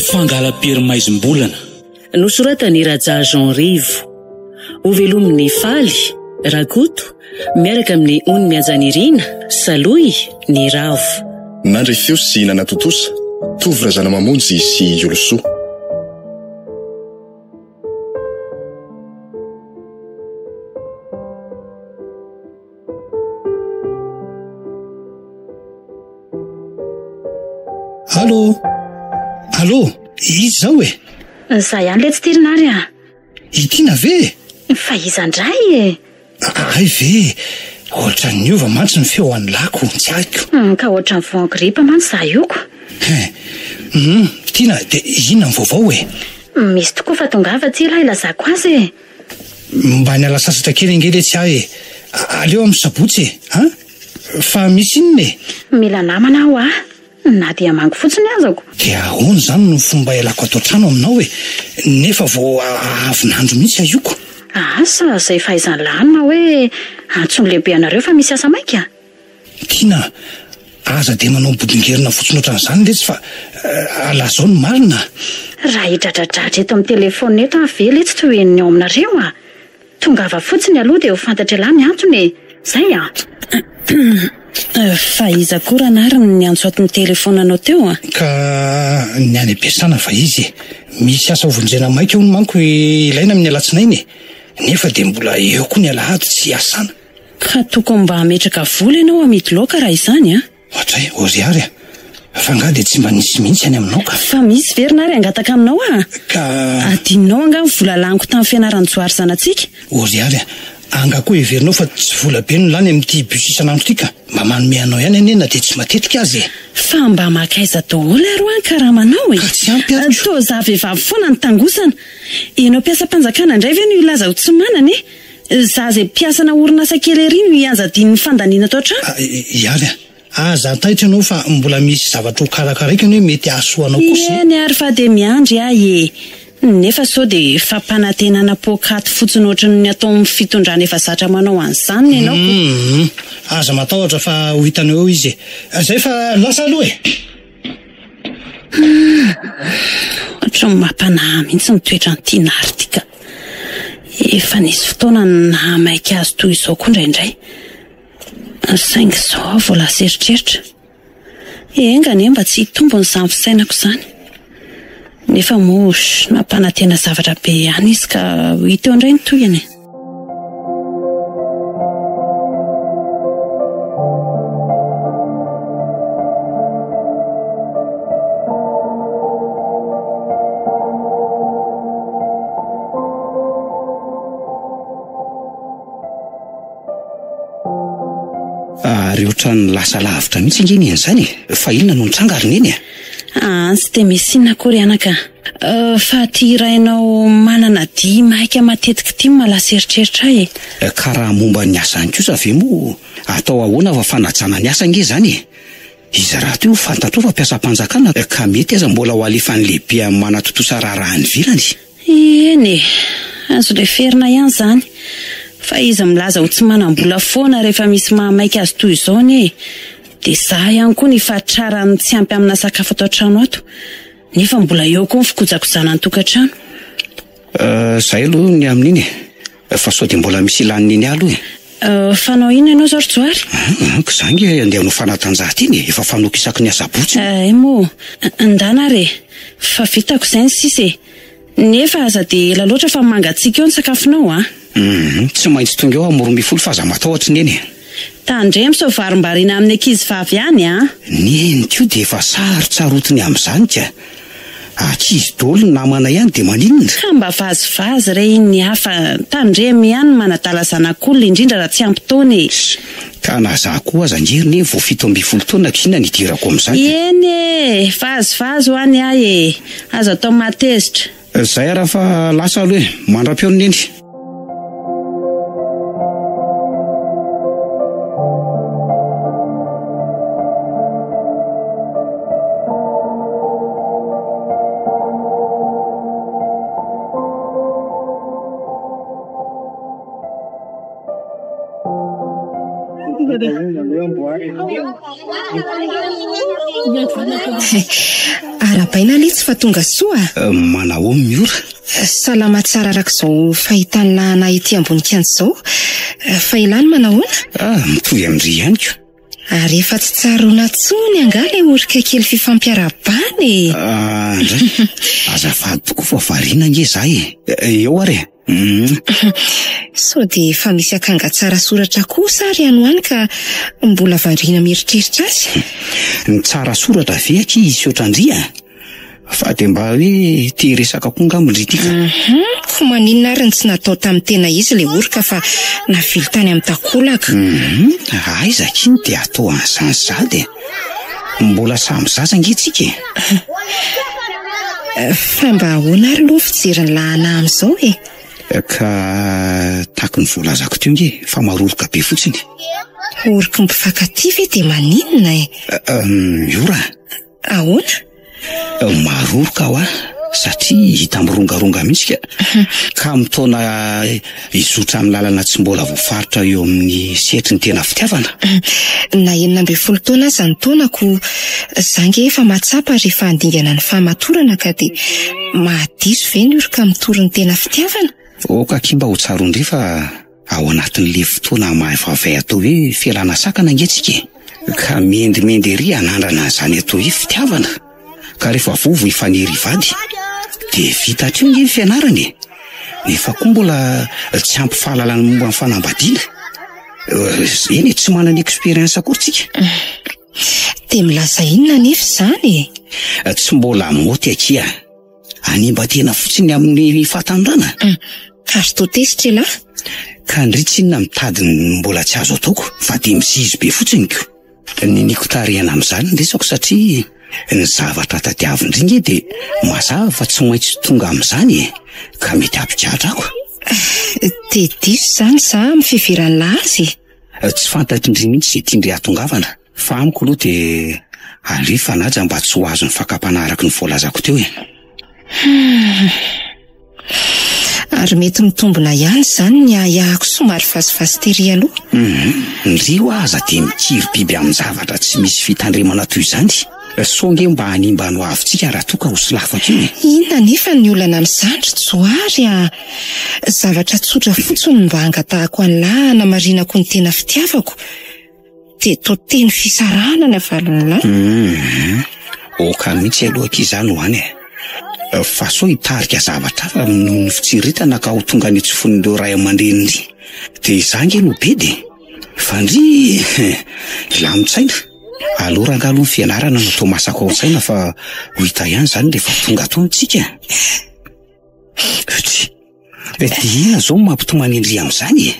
Fangalam-pery maizim-bolana. Nosoratan'i Raja Jean Rivo. Hovelomin'i Faly, Rakoto, miaraka amin'i Ony Mihajanirina, Salohy, Ny Ravo. Nandre feo sy nanatontosa, Tovo Razanamamonjy sy Iolosoa. Allo! Allo! Iza izao e? Za ihany letsy ty ry Nary a! I Tiana ve e? Fa iza indray e? Hay ve e! Ohatran'ny niova mantsy ny feo an'i Lako, tsy haiko. Ka ohatran'ny voan'ny gripa mantsy za io ko. Hein! Hum! Tiana, dia inona ny vaovao e? Misy tokoa fa tongava aty elah hilazako azy e! Mba niala sasatra kely ange letsy aho e! Aleo amin'ny sabotsy e! An! Fa misy inona e? Mila namana aho a! Na dia hamangy fotsiny aza ko! Dia ahoana izany no fomba ialako ato an-trano aminao e? Nefa vao avy nandro mihitsy aho io ko! Asa izay fahaizan'lah anona hoe antsoin'ny lehibe anareo fa misy asa maika? Tiana a! Aza dia manao bodongerina fotsiny ohatran'izany letsy fa lazao ny marina a! Raha hidradradradra eto amin'ny telefaonina eto aho ve letsy tsy ho henon'ny ao aminareo a! Tongava fotsiny aloha dia ho fantatr'ialahy ny antony e! Zay a! Fa iza koa Ranary no niantso ato ny telefaonanao teo a? Ka ny any am-piasana fa izy e! Misy asa hovonjena maika hono manko ilaina amin'ny alatsinainy e! Nefa dia mbola eo koa ny alahady tsy hiasana. Ka tokony mba hametraka vola ianao hamidy laoka raha izany a! Ohatray, Ory ary a! Fa angaha dia tsy mba nisy mihitsy any aminao ka? Fa misy ve ry Nary hangataka aminao a? Ka. Adinonao angaha ny vola laniko tamin'ny fianaran'i Johary zanatsika? Ory ary a! Angaha koa heverinao fa tsy vola be no lany amin'ity bus isan'andro ity ka? Mba manome anao ihany anie na dia tsy matetika aza e! Fa mba makaiza daholo ary hoa ny karamanao e? Ka tsy ampy ary ko! Toa za vehivavy foana no tangosana. Ianao mpiasam-panjakana indray ve no hilaza ho tsy manana e? Za izay mpiasana orinasa kely ery no hianjadian'ny fandaniana ato an-trano. Hiary a! Aza taitra ianao fa mbola misy zavatra ho karakaraiko anie mety hahasoa anao kosa e! Eny ary fa dia miandry aho e! Nefa sao dia fampanantenana poakaty fotsiny ohatran'ny ataon'ny fitondrana efa zatra manao an'izany ny anao ko! Hum! Aza matahotra fa ho hitanao eo izy e! Zay fa lasa aloha e! Humm! Ohatran'ny mampanahy mihitsy ny toetran'ity Nary ity ka. Efa nisy fotoana nahamaika azy toy izao koa indraindray. Saingy izao aho vao lasa eritreritra. Enga anie mba tsy hitombina izany fisainako izany. Nefa moa nampanantena zavatra be ihany izy ka ho hita eo indray ny tohiny e. Ary ohatran'ny lasa lavitra mihitsy ange neny izany e! Fa inona no nitranga ry neny a? Aa tsy dia misy inona akory anaka. Fa ity rainao manana dihy maika matetika ity no mahalasa eritreritra ahy e. Ka raha momba ny asany kosa ve moa atao ahoana fa fanajana ny asa ange izany e! Izy rahateo fantatrao fa mpiasam-panjakana ka mety aza mbola ho alefan'ny lehibeany manatontosa raharaha any ivelany. Eny e! Azo leferina ihany izany. Fa izy milaza ho tsy manam-bola foana rehefa misy mahamaika azy toy izao anie e! Dia izaho ihany koa no ifatraran'ny tsy ampy amina sakafo ato an-trano ato. Nefa mbola eo koa ny fikojakojana ny tokantrano. Izay aloha ny amin'iny e! Fa sao dia mbola misy ilan'i Neny ahy aloha e! Fanao inona ianao izao ry Johary? An, ka za ange andeha hanao fanatanjahantena e! Efa fanaoko isaky ny asabotsy io. Hay moa, ndana ary e! Fa vitako izay ny sisa e! Nefa aza dia ela loatra fa mangatsiaka eo ny sakafonao an! Hum, tsy maintsy tonga eo aho morombifolo fa aza matahotra Neny e! Tandremo sao varimbariana amin'ny ankizy vavy any an! Neny koa dia efa sarotsarotiny amin'izany ka! Ankizy daholo ny namana ihany dia maninona? Ka mba vazivazy re iny ny hafa, tandremo ihany ny manadala zanak'olona indrindra raha tsy ampy taona e! Ka na za koa aza ange ry Neny vao 17 taona ka inona no idirako amin'izany ka? Eny e! Vazivazy hoa ny ahy e! Aza atao mahatezitra. Zay ara fa lasa aloha e! Mandra-peo ny Neny. Arahabaina letsy fa tonga soa a! Manahoa Miora? Salama tsara araka izao fahitan'ny lahana ety ambony kianja izao. Fa elah no manahoana? Ah, mitovy amin-dry ihany ko. Ary efa tsy tsaroana intsony angaha ilay orika kely fifampiarahabana e! Ah, ndray. Azafady tokoa fa variana ange za e. Eo ary e. Hum. Sao dia efa misy akanga tsara soratra kosa ary any ho any ka mbola variana mieritreritra azy? Ny tsara soratra ve akia hisy ohatran-dry a? Fa dia mba hoe te hiresaka koa angamba ndry ity ka. Hum, ko maninona ary no tsy natao tamin'ny tena izy ilay oroka fa navily tany amin'ny takolaka? Hum, aiza akia no dia atao an'izany sahady e? Mbola samy zaza ange tsika e. Fa mba ahoana ary aloha ny fijerin'ny lahana amin'izao e? Ka tahaky ny voalazako teo nge fa maroroka be fotsiny. Oroky mpifankatia ve dia maninona e? Miora a! Ahoana? Maroroka aho a, satria hita mirongaronga mihitsy ka. Ka mitaona hizotra amin'ny lalana tsy mbola voafaritra eo amin'ny sehatry ny tena fitiavana. Na 16 taona aza ny taonako, za nge efa mahatsapa rehefa handingana ny fahamatorana ka dia mahadiso ve ny oroka mitory ny tena fitiavana? Aoka akia mba ho tsaroan-dry fa Ao anatin'le fotoana mahavavay atao hoe fialana sakana ange tsika e! Ka mendimendy ery hanandrana an'izany atao hoe fitiavana, ka rehefa voa vao hifanery hivady, dia vita hatreo ange ny fianarana e! Nefa koa mbola tsy ampy fahalalana momba ny fanambadiana, eny e, tsy manana expérience akory tsika. Dia milaza inona anefa izany e? Tsy mbola maoty akia. Hanimba tena fotsiny amin'ny fahatanorana? Ary toa tezitra elah? Ka ndry tsinona mitady ny mbola tsy azo ataoko fa dia mizizo be fotsiny ko. Niniako tarihana amin'izany ny resako satria ny zavatra tadiavin-dry nge dia mazava fa tsy maintsy tonga amin'izany e! Ka mety hampigadra ako. Dia diso izany za amin'ny fiheveran'lah azy e? Tsy fantatry ndry mihitsy izay tian-dry hahatongavana. Fa amiko aloha dia aleo hifanaja mba tsy ho azon'ny fakam-panahy araka ny voalazako teo e. Hum. Ary mety mitombina ihany izany ny ahiahiko somary vazivazy tery aloha. Hum. Ndry hoa aza dia mikiry biby amin-javatra tsy misy fitandremana toy izany. Sao ange mba hanimba ny hoavintsika raha toa ka ho solafaka eo e. Inona anefa ny olana amin'izany ry Johary a? Zavatra tsotra fotsiny no mba angatahako an'lah hanamarinako ny tena fitiavako. Dia toa teny fisarahana ny havalin'lah. Hum, ok mihitsy aloha akia izany ho any e. Fa sao hitarika zavatra hafa noho ny fitsiriritana ka ho tonga any an-tsofin'ireo ray aman-drenindry. Dia izaho ange no bedy e. Fa ndry hilamin-tsaina. Aleo rangahy aloha ny fianarana no atao masaka ao an-tsaina fa ho hita ihany izany rehefa tonga ato tsika. Tsia. Dia inona izao no mampitomany an-dry amin'izany e?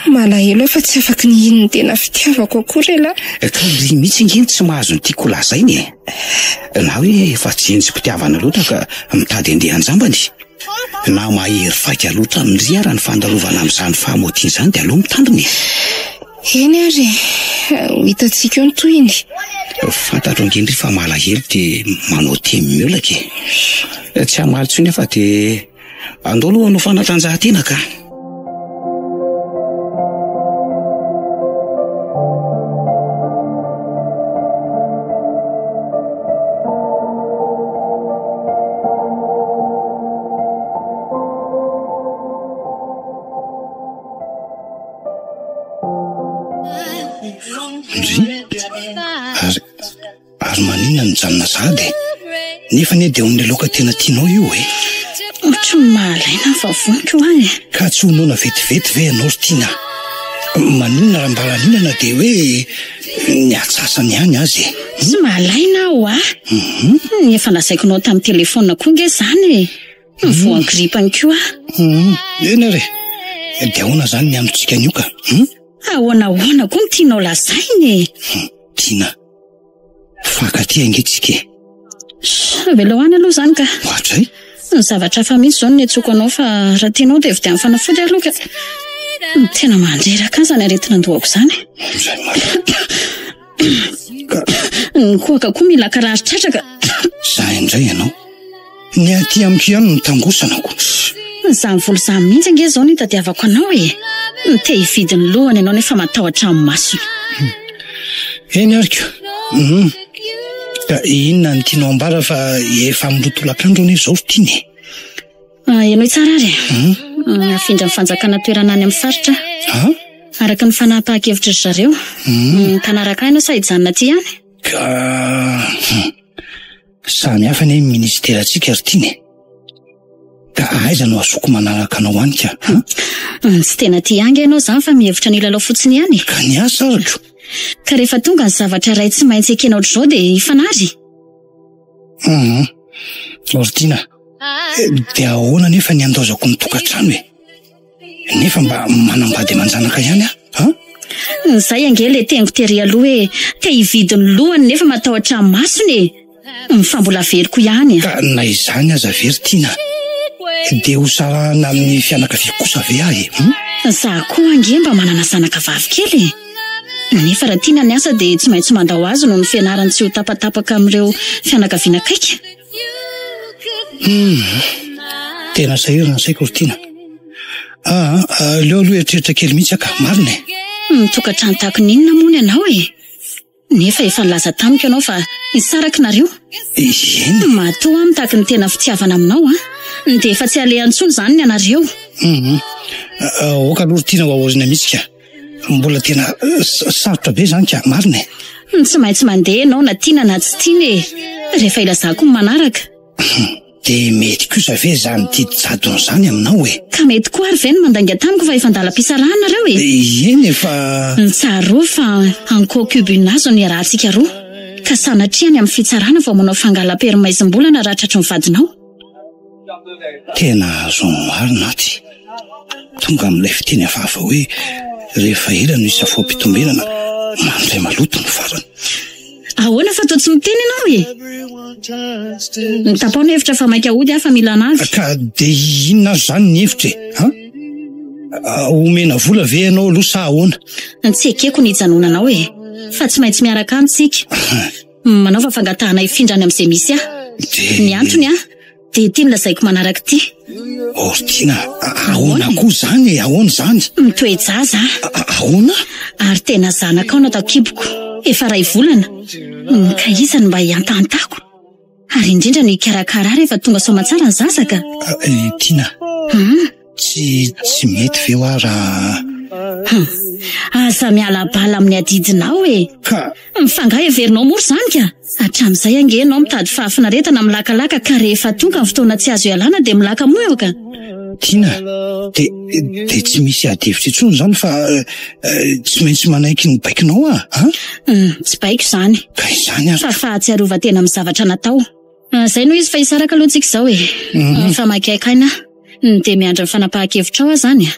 Malahelo aho fa tsy afaky ny hino ny tena fitiavako akory elah. Ka ry mihitsy ange no tsy mahazo ny tiako holazaina e. Na hoe efa jenjim-pitiavana loatra ka mitady handeha an-jambany. Na mahery vaika loatra amin-dry ara ny fandalovana amin'izany fahamotiana izany dia aleo mitandrina e. Eny ary e, ho hitantsika eo ny tohiny. Fantatro ange ndry fa malahelo dia manao teny miolaka e. Tsy hamaly intsony aho fa dia andao aloha hanao fanatanjahantena ka. Ndry! Ary, ary maninona no mijanona sahady e? Nefa anie dia ao amin'ilay laoka tena tianao io e! Ohatry ny mahalaina ny vavoniko aho e! Ka tsy ho noana vetivety ve ianao ry Tiana? Maninona raha mba laniana na dia hoe ny atsasany ihany aza e? Tsy mahalaina aho a! Ny efa lazaiko anao tamin'ny telefaonina koa ange izany e! Voan'ny grippe ihany koa aho. Eny ary e! Dia ahoana izany ny androntsika anio ka? Ahoana ahoana koa no tianao lazaina e? Tiana, mifankatia ange tsika e! Avelao any aloha izany ka. Ohatray? Ny zavatra hafa mihitsy izao no niantsoako anao fa raha tianao dia vidiano fanafody aloha ka. Tena mandreraka ahy izany aretin'andohako izany. Izay marina. Ny kohaka koa mila karary tratra ka. Za indray ianao. Ny aty amiko ihany no tangosanako. Izany vola izany mihitsy ange izao no itadiavako anao e. Te hividy ny lohany ianao nefa matahotra amin'ny masony. Eny ary ko. Hum. Ka inona no tianao ambara fa efa amin'ny roa tolakandro anie izao ry Tiana e? Ah, henoy tsara ary e. Hmm. Afindran'ny fanjakana toerana any amin'ny faritra. Ah? Araka ny fanapahan-kevitry ry zareo. Hmm. Mpanaraka ahy ianao sa hijanona aty ihany? Ka hmm. samy hafa anie ny minisiterantsika ry Tiana e. Ka aiza no azoko manaraka anao any ka? Hmm. Tsy tena tia ange ianao izany fa mihevitra ny hilalao fotsiny ihany e. Ka ny asa ariko. Ka rehefa tonga ny zavatra iray tsy maintsy ekena ohatr'izao dia hifanary. Hum. Ry Tiana, dia ahoana anefa ny handaozako ny tokantrano e? Nefa mba manambady aman-janaka ihany aho, an? Izay ange ilay teniko tery aloha hoe te hividy ny lohany nefa matahotra ny masony e! Fa mbola averiko ihany. Ka na izany aza ve ry Tiana, dia ho sarahana amin'ny fianakaviako kosa ve aho e? Hum? Izaho koa ange mba manana zanaka vavy kely e! Nefa raha tiana ny asa dia tsy maintsy mandao azy noho ny fianarany tsy ho tapatapaka amin'ireo fianakaviana akaiky. Hum, tena sahirana ny saiko ry Tiana. Ah, aleo aloha eritreritra kely mihitsy aho ka, marina e. Mitokantrano tahaka ny inona moa ny anao e? Nefa efa nilaza tamiko ianao fa hisaraka nareo. Eny. Matoa aho mitaky ny tena fitiavana aminao an, dia efa tsy aleha intsony izany ny anareo. Hum, aoka aloha ry Tiana ho aoriana mihitsy ka. Mbola tena sarotra be izany ka, marina e. Tsy maintsy mandeha ianao na tiana na tsy tiana e. Rehefa ilazako ny manaraka. Dia mety kosa ve izany didy jadona izany aminao e? Ka mety koa ary ve ny mandainga tamiko fa efa an-dalam-pisarahana nareo e? Eny e fa. Tsarovy fa en concubinage no iarahantsika roa. Ka sanatria any amin'ny fitsarana vao manao fangalam-pery maizim-bolana raha tratry ny vadinao. Tena azon'ny marina aty. Tonga amin'ilay fiteny hafahafa hoe rehefa ela no isafoam-pitombenana, mandray maloto ny farany. Ahoana fa toa tsy miteny ianao e? Nitapaho ny hevitra fa maika hody aho fa mila anavy. Ka dia inona ary izany ny hevitra e? An? Omena vola ve ianao aloha sa ahoana? Tsy ekeko ny hijanonanao e! Fa tsy maintsy miaraka any tsika. Manaova fangatahana hifindra any amin'izay misy ahy. Ny antony an, dia ity no lazaiko manaraka ity. Oh ry Tiana, ahoana koa izany e? Ahoana izany? Mitoe-jaza aho. Ahoana? Ary tena zanakao no ato an-kiboko. Efa iray volana. Ka iza no mba hiantahantako? Ary indrindra no hikarakara ahy rehefa tonga soamantsara ny zaza ka. Tiana, tsy tsy mety ve hoa raha. Hum, aza miala bala amin'ny adidinao e! Ka. Fa angaha heverinao mora izany ka? Hatramin'izay ange ianao mitady fahafinaretana milakalaka ka rehefa tonga ny fotoana tsy azo ialana dia milaka moa ka. Tiana, dia dia tsy misy ady hevitra intsony izany fa tsy maintsy manaiky ny baikonao aho an? Hum, tsy baiko izany. Ka izany ary. Fa fahatsiarovan-tena amin'ny zavatra natao. Izay no izy fa hisaraka aloha tsika izao e. Fa makaikaina aho. Dia miandry ny fanapahan-kevitrao aho izany a.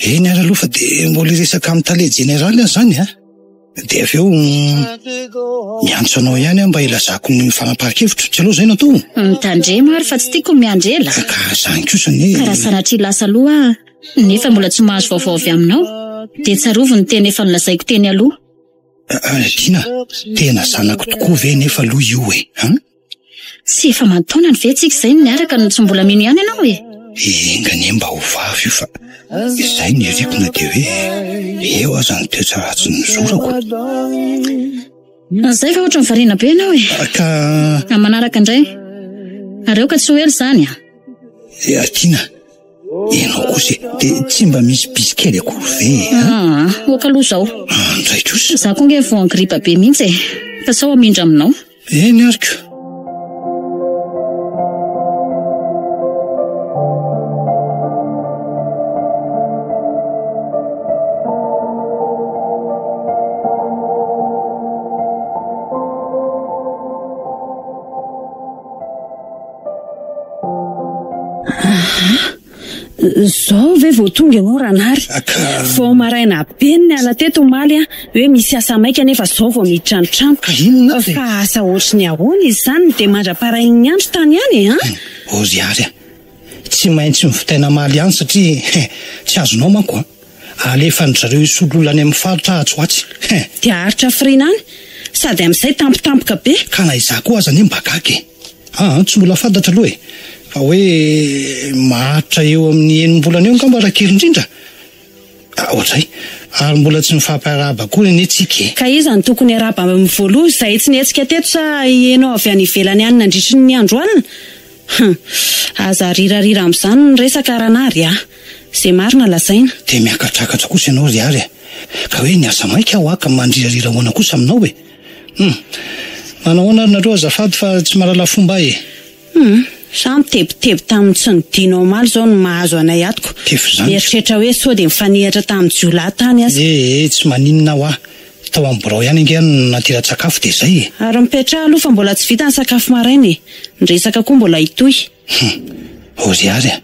Eny ary aloha fa dia mbola hiresaka amin'ny tale jeneraly aho izany a. Dia avy eo miantso anao ihany aho mba hilazako ny fanapahan-kevitro. Tsy aleo izay no atao? Mitandrema ary fa tsy tiako ny miandry ela. Ka izany kosa anie. Ka raha sanatria lasa aloha aho nefa mbola tsy mahazo vaovao avy aminao dia tsarovy ny teny efa nolazaiko teny aloha. Tiana, tena zanako tokoa ve nefa aloha io e? An? Tsy efa aman-taonany ve tsika izay no niaraka no tsy mbola mino ihany ianao e? Enga anie mba ho vavy io fa izay no iriko na dia hoe eo aza ny toetra ratsy nizorako. Izay fa ohatran'ny variana be ianao e. Ka. Amin'ny manaraka indray. Ary aoka tsy ho ela izany a. Eh, Tiana, ianao kosa e, dia tsy mba misy bisy kely akory ve e? Ah, oka aloha izao. Indray kosa. Izaho koa ange voan'ny gripa be mihitsy e. Fa sao hamindra aminao. Eny ary ko. Zao ve vao tonga ianao Ranary? Vao maraina be no niala teto omaly an, hoe misy asa maika nefa zao vao miditra ny trano. Ka inona avy e? Fa asa ohatry ny ahoana izy izany no dia mandra-parain'ny andro tany ihany e an? O ry Ary a! Tsy maintsy novitaina omaly ihany satria tsy azonao manko an! Alefan-dry zareo hisolo olona any amin'ny faritra atsy ho atsy. Dia haharitra hafiriana any? Sady amin'izay tampotampoka be. Ka na izaho koa aza anie mba gaga e! Aa, tsy mbola fantatra aloha e! Fa hoe maharitra eo amin'ny enim-bolana eo angamba raha kely indrindra. Ohatray, ary mbola tsy nifampiarahaba akory anie tsika e! Ka iza no tokony hiarahaba amin'ny voalohany, izahay tsy nihetsika teto sa ianao avy any ivelany any nandritry ny andro alina? Hum! Aza arirarira amin'izany ny resaka Ranary a! Izay marina lazaina. Dia miakatrakatra kosa ianao ry Ary a! Ka hoe niasa maika aho ka mandrirarira ahoana kosa aminao e! Hum! Manahoana ary nareo azafady fa tsy mahalala fomba aho e! Hum! Za mitebiteby tamin'ny tsy nodianao omaly izao no mahazo anay ato ko. Kefy izany. Mieritreritra hoe sao dia mifanehatra tamin'ny jiolahy tany aza. Ee, tsy maninona hoa. Tao amin'ny birao ihany ange aho no natera-tsakafo dia izay e. Ary mipetraha aloha fa mbola tsy vita ny sakafo maraina e. Ny resaka koa mbola hitohy. Hum! Ozy ary a!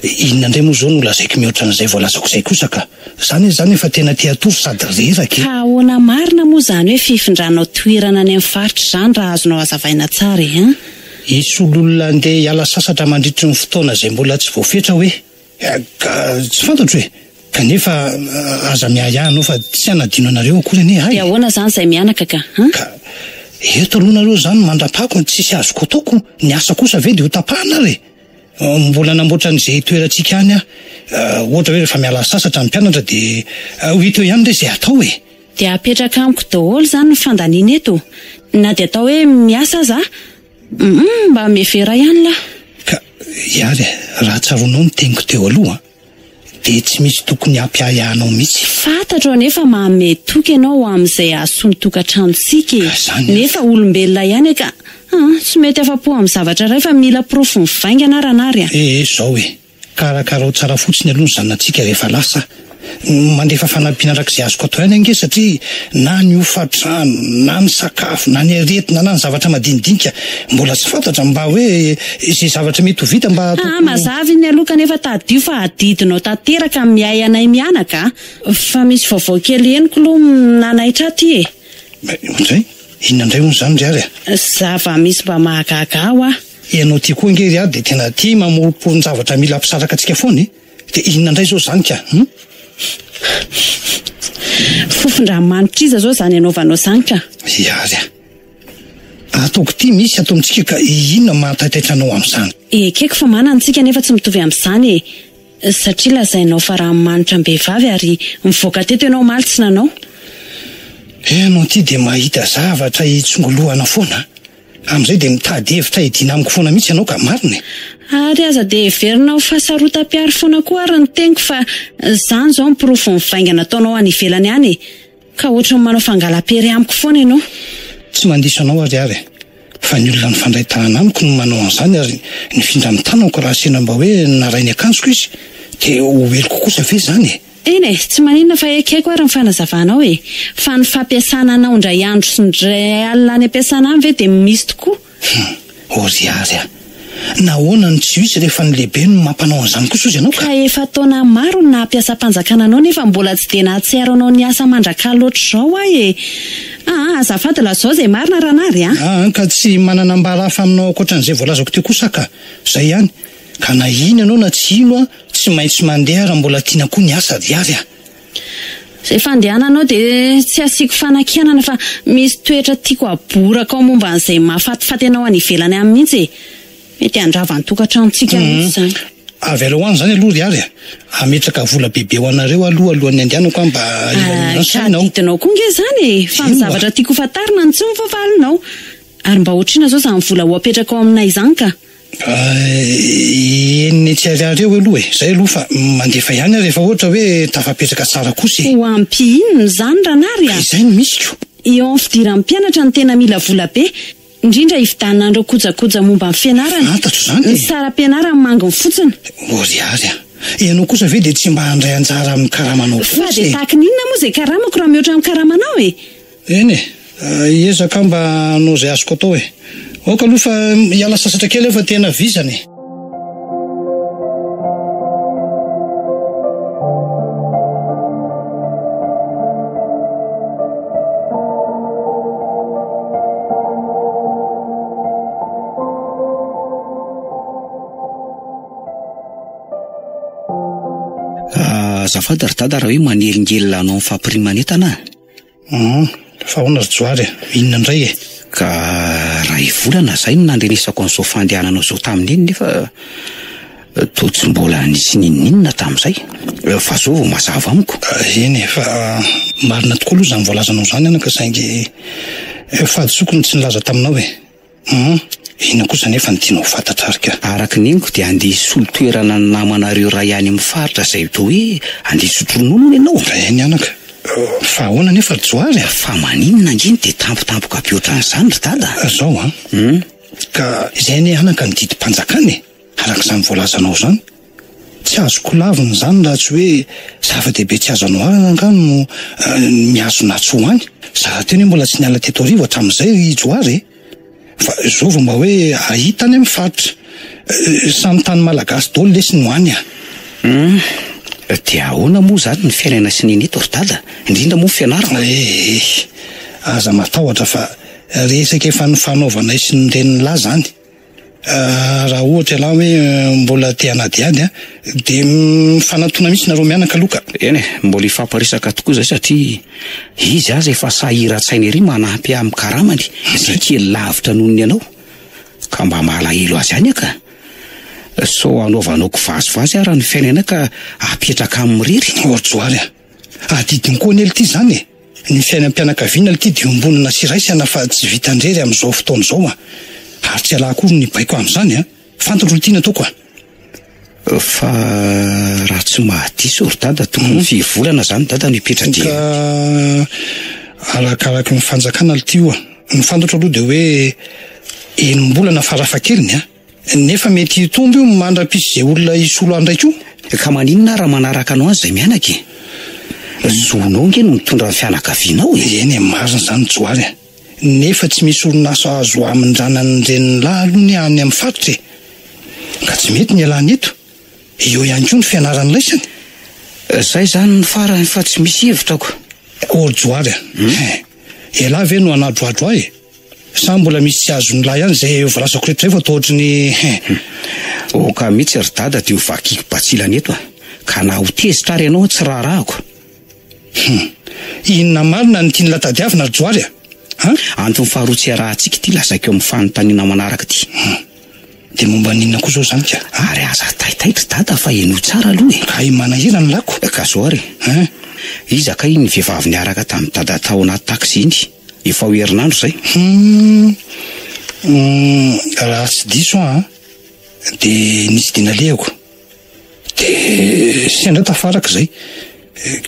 Inona indray moa izao no lazaiko mihoatra an'izay voalazako izay kosa ka! Zany izy zany efa tena te hatory sady reraka e! Ka ahoana marina moa izany hoe fifindranao toerana any amin'ny faritra izany raha azonao hazavaina tsara e an? Hisy olona andeha hiala sasatra mandritry ny fotoana izay mbola tsy voafetra hoe? Ka tsy fantatro e! Kanefa aza miahiahy anao fa tsy hanadino anareo akory anie ahy e! Dia ahoana izany izay mianaka ka an? Ka eto aloha nareo izany mandra-pako tsisy azoko ataoko, ny asa kosa ve dia ho tapahana ary e! Mbola namboatra an'izay toerantsika any aho. Ohatra hoe rehefa miala sasatra ny mpianatra dia ho hita eo ihany re izay hatao e! Dia apetraka amiko daholo izany ny fandaniana eto? Na dia atao hoe miasa aza aho? Humm mba mihevera ihany lahy. Ka iary e, raha tsaroanao ny teniko teo aloha an! Dia tsy misy tokony hampiahiahy anao mihitsy. Fantatro anefa manome toky ianao ho amin'izay hahasoa ny tokantranontsika e! Ka izany ary. Nefa olombelona ihany e ka an! Tsy mety afa-po amin'ny zavatra iray fa mila porofo mivaingana aho Ranary a! Ee, izao e! Karakarao tsara fotsiny aloha ny zanatsika rehefa lasa. Mandefa fanampiana araka izay azoko atao ihany ange satria na ny hofantrano, na ny sakafo, na ny aretina, na ny zavatra madinidinika mbola tsy fantatra mba hoe izay zavatra mety ho vita mba ataoko. Aa mazava iny aloha kanefa tadidio fa adidinao tanteraka ny miahy anay mianaka a! Fa misy vaovao kely henoko aloha nanaitra ahy ity e! Indray? Inona indray hono izany ry Ary a? Zava-misy mba mahagaga ahy hoa. Ianao ity koa ange ry Ary dia tena tia mamoromporon-javatra mila hampisaraka antsika foana e! Dia inona indray izao izany ka? Hum? Fofon-dranomanitra iza izao izany anaovanao izany ka? Hiary a! Ataoko ity misy ato amintsika ka inona mahataitaitra anao amin'izany? Ekeko fa manana isika nefa tsy mitovy amin'izany e! Satria lazainao fa ranomanitra am-behivavy ary nivoaka teto ianao omaly tsy nanao. Ianao ity dia mahita zavatra hitsongolohana foana a! Amin'izay dia mitady hevitra hidiana amiko foana mihitsy ianao ka, marina e? Ary aza dia heverina ho fahasarotam-piaro foana koa ary ny teniko fa izany izao ny porofo mivaingana ataonao any ivelany any e! Ka ohatran'ny manao fangalam-pery amiko foana ianao. Tsy mandiso anao ary aho e! Fa ny olona mifandray tanana amiko no manao an'izany ary nifindra amin'ny tanako raha sendra mba hoe naray ny akanjoko izy dia ho heloko kosa ve izany e? Eny e, tsy maninona fa ekeko ary ny fanazavanao e! Fa ny fampiasana anao indray andro sy indray alina any am-piasana any ve dia misy tokoa? Hum, ory ary a! Nahoana no tsy misy rehefa ny lehibe no mampanao an'izany kosa ozy ianao ka? Ka efa taona maro no naha-mpiasam-panjakana anao nefa mbola tsy dia nahatsiaro anao niasa mandrak'alina ohatr'izao aho e! Aa, azafady lazao izay marina Ranary a! Aa, ka tsy manana ambara hafa aminao ankoatran'izay voalazako teo kosa aho ka! Izay ihany! Ka na hino ianao na tsy hino an, tsy maintsy mandeha raha mbola tiana koa ny asa ry Ary a! Izay fandehananao dia tsy asiako fanakianana fa misy toetra tiako aboraka ao momba an'izay mahafatifaty anao any ivelany any mihitsy e! Mety handrava ny tokantranontsika mihitsy izany. Avy aleo any izany aloha ry Ary a! Hametraka vola bebe ho anareo aloha alohan'ny handehanako aho mba hilaminana ny sainao. Ka adidinao koa nge izany e! Fa ny zavatra tiako ho fantarina no tsy voavalinao. Ary mba ohatr'inona izao izany vola ho apetraka ao aminay izany ka? Enina hetsy ariary eo aloha e! Zay aloha fa mandefa ihany aho rehefa ohatra hoe tafapetraka tsara kosa e! Ho ampy inona izany Ranary a! Ka izay no misy ko! Eo amin'ny fidiran'ny mpianatra no tena mila vola be, indrindra hividianana ireo kojakoja momba ny fianarana. Fantatro izany e! Ny saram-pianarana manginy fotsiny. O ry Ary a! Ianao kosa ve dia tsy mba handray anjara amin'ny karamanao Fa kosa dia e! tahaka ny inona moa izay karamako raha mihoatra amin'ny karamanao e! Eny e! Hiezaka aho mba hanao izay azoko atao e! Aoka aloha fa hiala sasatra kely aho fa tena vizana e! Azafady ry dada raha hoe manelingelina anao amin'ny fampiriman'entana aho. Hum, fa ahoana ry Johary e? Inona indray e? Ka ray volana izay no nandrenesako an'izao fandehananao izao tamin'iny nefa. Toa tsy mbola nisy n'inon'inona tamin'izay, fa zao vao mazava amiko. Eny e, fa marina tokoa aloha izany voalazanao izany anaka saingy fahadisoako ny tsy nilaza taminao e. Hum, inona kosa anefa no tianao ho fantatra ary ka? Araka ny henoko dia handeha hisolo toerana ny namanareo iray any amin'ny faritra izay toa hoe handeha hisotro ronono hono ianao? Eny anaka, fa ahoana anefa ry Johary a? Fa maninona ange no dia tampotampoka be ohatran'izany ry dada? Izao an, ka izay anie anaka ny didim-panjakana e, araka izany voalazanao izany. Tsy azoko lavina izany raha tsy hoe zava-dehibe tsy azo anoharana angaha no mihazona atsy ho any. Za rahateo anie mbola tsy niala teto Arivo hatramin'izay ry Johary e! Fa izao vao mba hoe hahita any amin'ny faritra. Samy tany malagasy daholo lesy no any a! Hum, dia ahoana moa izany ny fiainana sy ny eny eto ry Dada? Indrindra moa ny fianarana? Eh, aza matahotra fa resaka efa nifanaovanay sy ny renin'lah izany. Raha ohatra ialahy hoe mbola te hanadihady an, dia mifanatona mihitsy nareo mianaka aloha ka. Eny e, mbola hifampiresaka tokoa izay satria izy aza efa sahiran-tsaina ery manampy ahy amin'ny karamany izay kely lavitra noho ny anao, ka mba malahelo azy ihany aho ka. Sao hanaovanao kivazivazy ara ny fiainanay ka hapetraka aminy irery. Ry Johary a! Adidiny koa anie lty izany e! Ny fiainam-pianakaviana lty dia iombonana sy iraisana fa tsy vitan-drery amin'izao fotoana izao a! Ary tsy ialahy akory ny baiko amin'izany a! Fantatro lty ny ataoko a! Fa raha tsy mahadiso ry dada tokony firy volana izany dada no hipetra-dia? Ka arakaraky ny fanjakana lty io a! Ny fantatro aloha dia hoe enim-bolana farafahakeliny a! Nefa mety hitombo io mandra-pisy izay olona hisolo ahy indray koa. Ka maninona raha manaraka anao any izay mianaka e? Zonao ange no mitondra ny fianakavianao e! Eny e, marina izany Johary a! Nefa tsy misy orinasa azo hamindrana ny renin'ny lahy aloha ny any amin'ny faritra e! Ka tsy mety ny ialany eto. Eo ihany koa ny fianaran'ilaisany. Izay izany ny farany fa tsy misy hevitra ko. Ô ry Johary a! Hein! Ialahy ve no hanadrohadro ahy e? Sa mbola misy tsy azon'ny lahy ihany izay voalazako rehetra izay fa toa ohatry ny hein. Oka mihitsy ry dada dia ho vakiko batsilana eto a! Ka na ho tezitra ary ianao tsy raharahako. Hum. Inona marina no tian'lah tadiavina ry Johary a? An? Antony faharoa tsy iarahantsika ity lazaiko eo amin'ny fanontaniana manaraka ity. Hum. Dia momba ny inona koa izao izany ka? Ary aza taitaitra ry dada fa henoy tsara aloha e! Kay manahirana ny lako. Ka zao ary e. Hein? Iza kay iny vehivavy niaraka tamin'i dada tao anaty taxi iny? Efa ho herinandro izay. Hum, raha tsy diso aho an, dia nisy dia nalehako. Dia sendra tafaraka izay.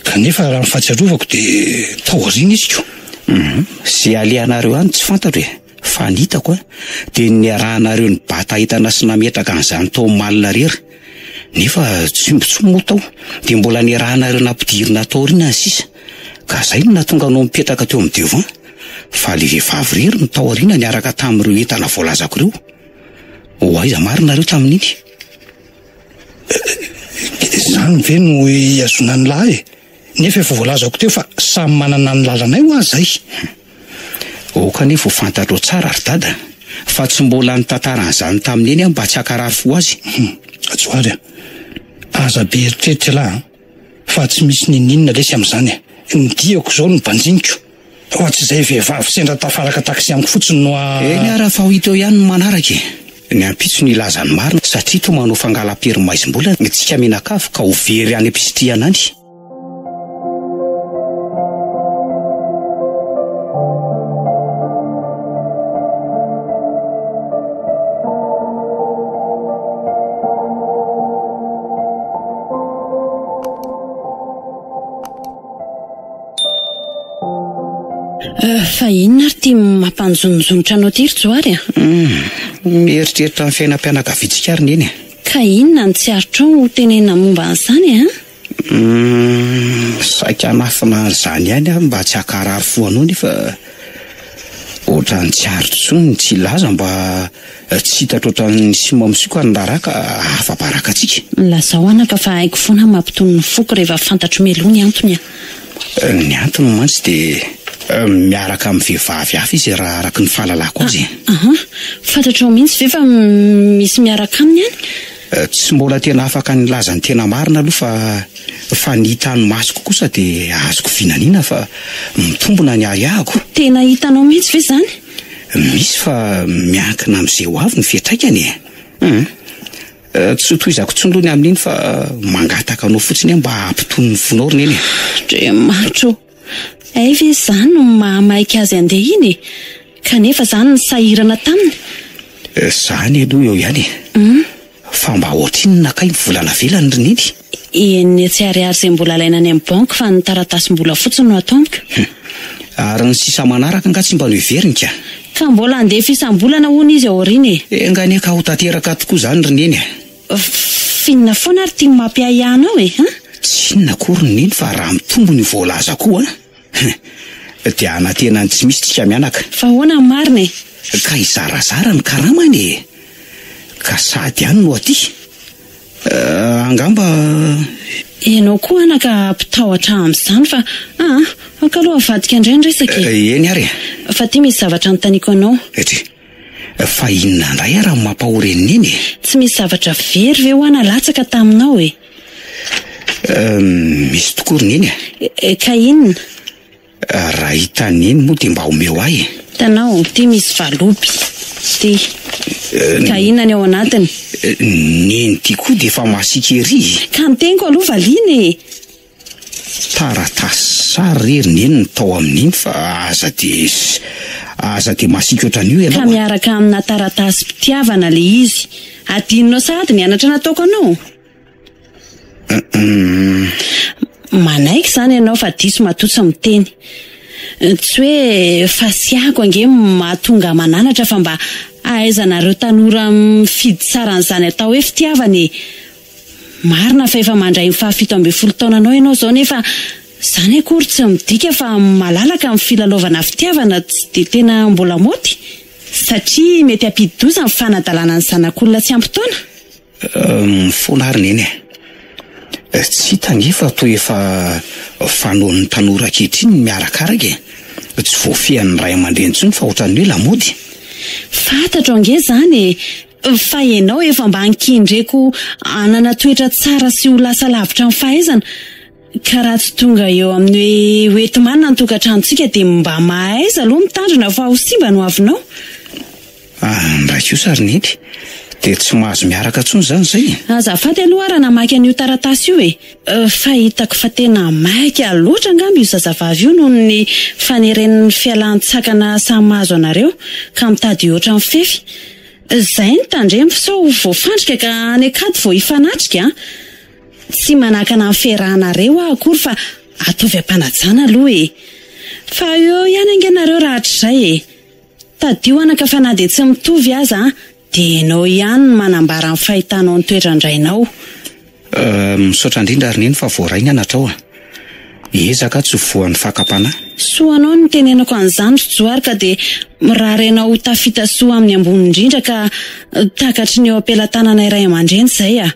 Kanefa raha ny fahatsiarovako dia tao aoriana izy ko. Hum, izay alehanareo any tsy fantatro e. Fa ny hitako an, dia ny niarahanareo nibata entana sy nametraka an'izany tao Mall irery. Nefa tsy omby intsony moa tao, dia mbola niarahanareo nampidirina tao aoriana ny sisa. Ka zay no nahatonga anao nipetraka teo amin'ny devant. Fa le vehivavy irery no tao aoriana niaraka tamin'ireo entana voalazako ireo. Ho aiza marina nareo tamin'iny? Izany ve no ihazonan'ny lahy e? Nefa efa voalazako teo fa samy manana ny lalanay hoa zay. Aoka anie ho fantatrao tsara ry dada fa tsy mbola nitantara an'izany tamin'i Neny aho mba tsy hankarary fo azy. Hum, Johary a! Aza be eritreritra ialahy an! Fa tsy misy n'inon'inona lesy amin'izany e! Ny diako izao no banjiniko, fa tsy izay vehivavy sendra tafaraka taxi amiko fotsiny no a. Eny ara fa ho hita eo ihany ny manaraka e! Ny ampitso no hilaza ny marina satria toa manao fangalam-pery maizim-bola ny tsika mianakavy ka ho very any am-pisitrihana any. Fa inona ary ity mampanjononjonitra anao ity ry Johary a? Hum, mieritreritra ny fiainam-pianakaviantsika ary Neny e. Ka inona no tsy aritrao ho tenenina momba an'izany a? Humm, saika hanafina an'izany ihany aho mba tsy hankarary fo anao nefa ohatran'ny tsy aritro intsony ny tsy hilaza mba tsy hitatra ohatran'ny simamsioka ny raharaha ka afa-baraka antsika. Lazao anaka fa haiko foana ny mampitony ny foko rehefa fantatro mialoha ny antony a. Ny antony mantsy dia miaraka amin'ny vehivavy hafa izy raha araka ny fahalalako azy e. Aha, fantatrao mihitsy ve fa misy miaraka aminy any? Tsy mbola tena afaka nilaza ny tena marina aloha fa fa ny hitan'ny masoko kosa dia azoko vinaniana fa mitombina ny ahiahiko. Tena hitanao mihitsy ve izany? Misy fa miankina amin'izay ho avy ny fiantraikany e! Hum. Tsy ho tohizako intsony aloha ny amin'iny fa mangataka anao fotsiny aho mba hampitony ny fonao ry Neny e. Andriamanitra ô! Hay ve izany no mahamaika azy handeha iny e? Kanefa izaho no nisahirana taminy. Izany aloha eo ihany e. Fa mba ohatrinona kay ny vola navelany ry Neny? 600 ariary izay mbola alaina any amin'ny banky fa ny taratasim-bola fotsiny no ato amiko. Hum. Ary ny sisa manaraka angaha tsy mba noheveriny ka? Ka mbola handefa isam-bolana hono izy ao aoriana e. Enga anie ka ho tanteraka tokoa izany ry Neny a. F'inona foana ary ity mampiahiahy anao e, an? Tsy inona akory ry Neny fa raha mitombo ny voalaza koa an! Dia hanantena ny tsy misy tsika mianaka. Fa ahoana ny marina e? Ka hizarazara ny karamany e! Ka sady any no aty. Angamba. Ianao koa anaka mpitahotra amin'izany fa aa, aoka aloha avadika indray ny resaka e! Eny ary e! Fa ity misy zavatra anontaniako anao. Etry, fa inona indray ary no mampahory an'i Neny e? Tsy misy zavatra very ve hoa nalatsaka taminao e? Misy tokoa ry Neny a! Ka inona? Raha hitan'i Neny moa dia mba omeo ahy e! Hitanao, ity misy valopy, ity. Ka inona ny ao anatiny? Neny ity koa dia efa masiaka ery e! Ka ny teniko aloha valiana e! Taratasy sary re ry Neny ny tao amin'iny fa aza dia aza dia masiaka ohatran'io ianao a! Ka miaraka amina taratasim-pitiavana ilay izy. Adinonao sahady ny anatra nataoko anao? Manaiky izany ianao fa diso matoa tsy miteny. Tsy hoe fasiahako ange mahatonga ahy mananatra fa mba ahaizanareo tanora mifidy tsara an'izany atao hoe fitiavana e! Marina fa efa mandray ny faha 17 taonanao ianao izao nefa izany akory tsy midika fa malalaka ny filalaovana fitiavana tsy dia tena mbola maoty satria mety hampidi-doza ny fanadalana ny zanak'olona tsy ampy taona. Mifona ary Neny e! Tsy hita ange fa toa efa fanaon'ny tanora ankehitriny ny miarakaraka e! Tsy voafehin'ny ray aman-dreny intsony fa ohatran'ny hoe lamaody. Fantatro ange izany e! Fa ianao efa mba ankendreko hanana toetra tsara sy ho lasa lavitra amin'ny fahaizana, ka raha tsy tonga eo amin'ny hoe hoenti-manana ny tokantranontsika dia mba mahaiza aloha mitandrina fa ho simba ny hoavinao. Andray kosa ry Neny, dia tsy mahazo miaraka intsony izany izay e? Azafady aloha raha namaky an'io taratasy io e! Fa hitako fa tena maika loatra angamba io zazavavy io noho ny faneren'ny fialan-tsakana samy mahazo anareo ka mitady hihoatra ny fefy. Izay no tandremo sao voafandrika ka any an-kady vao hifanatrika an! Tsy manakana ny fiarahanareo aho akory fa ataovy am-panajana aloha e! Fa eo ihany ange nareo rahatrizay e! Tadidio anaka fa na dia tsy mitovy aza dia ianao ihany no manambara ny fahitanao ny toetran-drainao. Misaotra indrindra ry Neny fa voaray ny anatrao a! Hiezaka aho tsy ho voan'ny fakam-panahy. Soa anao no nitenenako an'izany ry Johary ka dia mirary anao ho tafita soa amin'ny ambony indrindra ka takatry ny eo am-pelatananay ray aman-dreny izay a!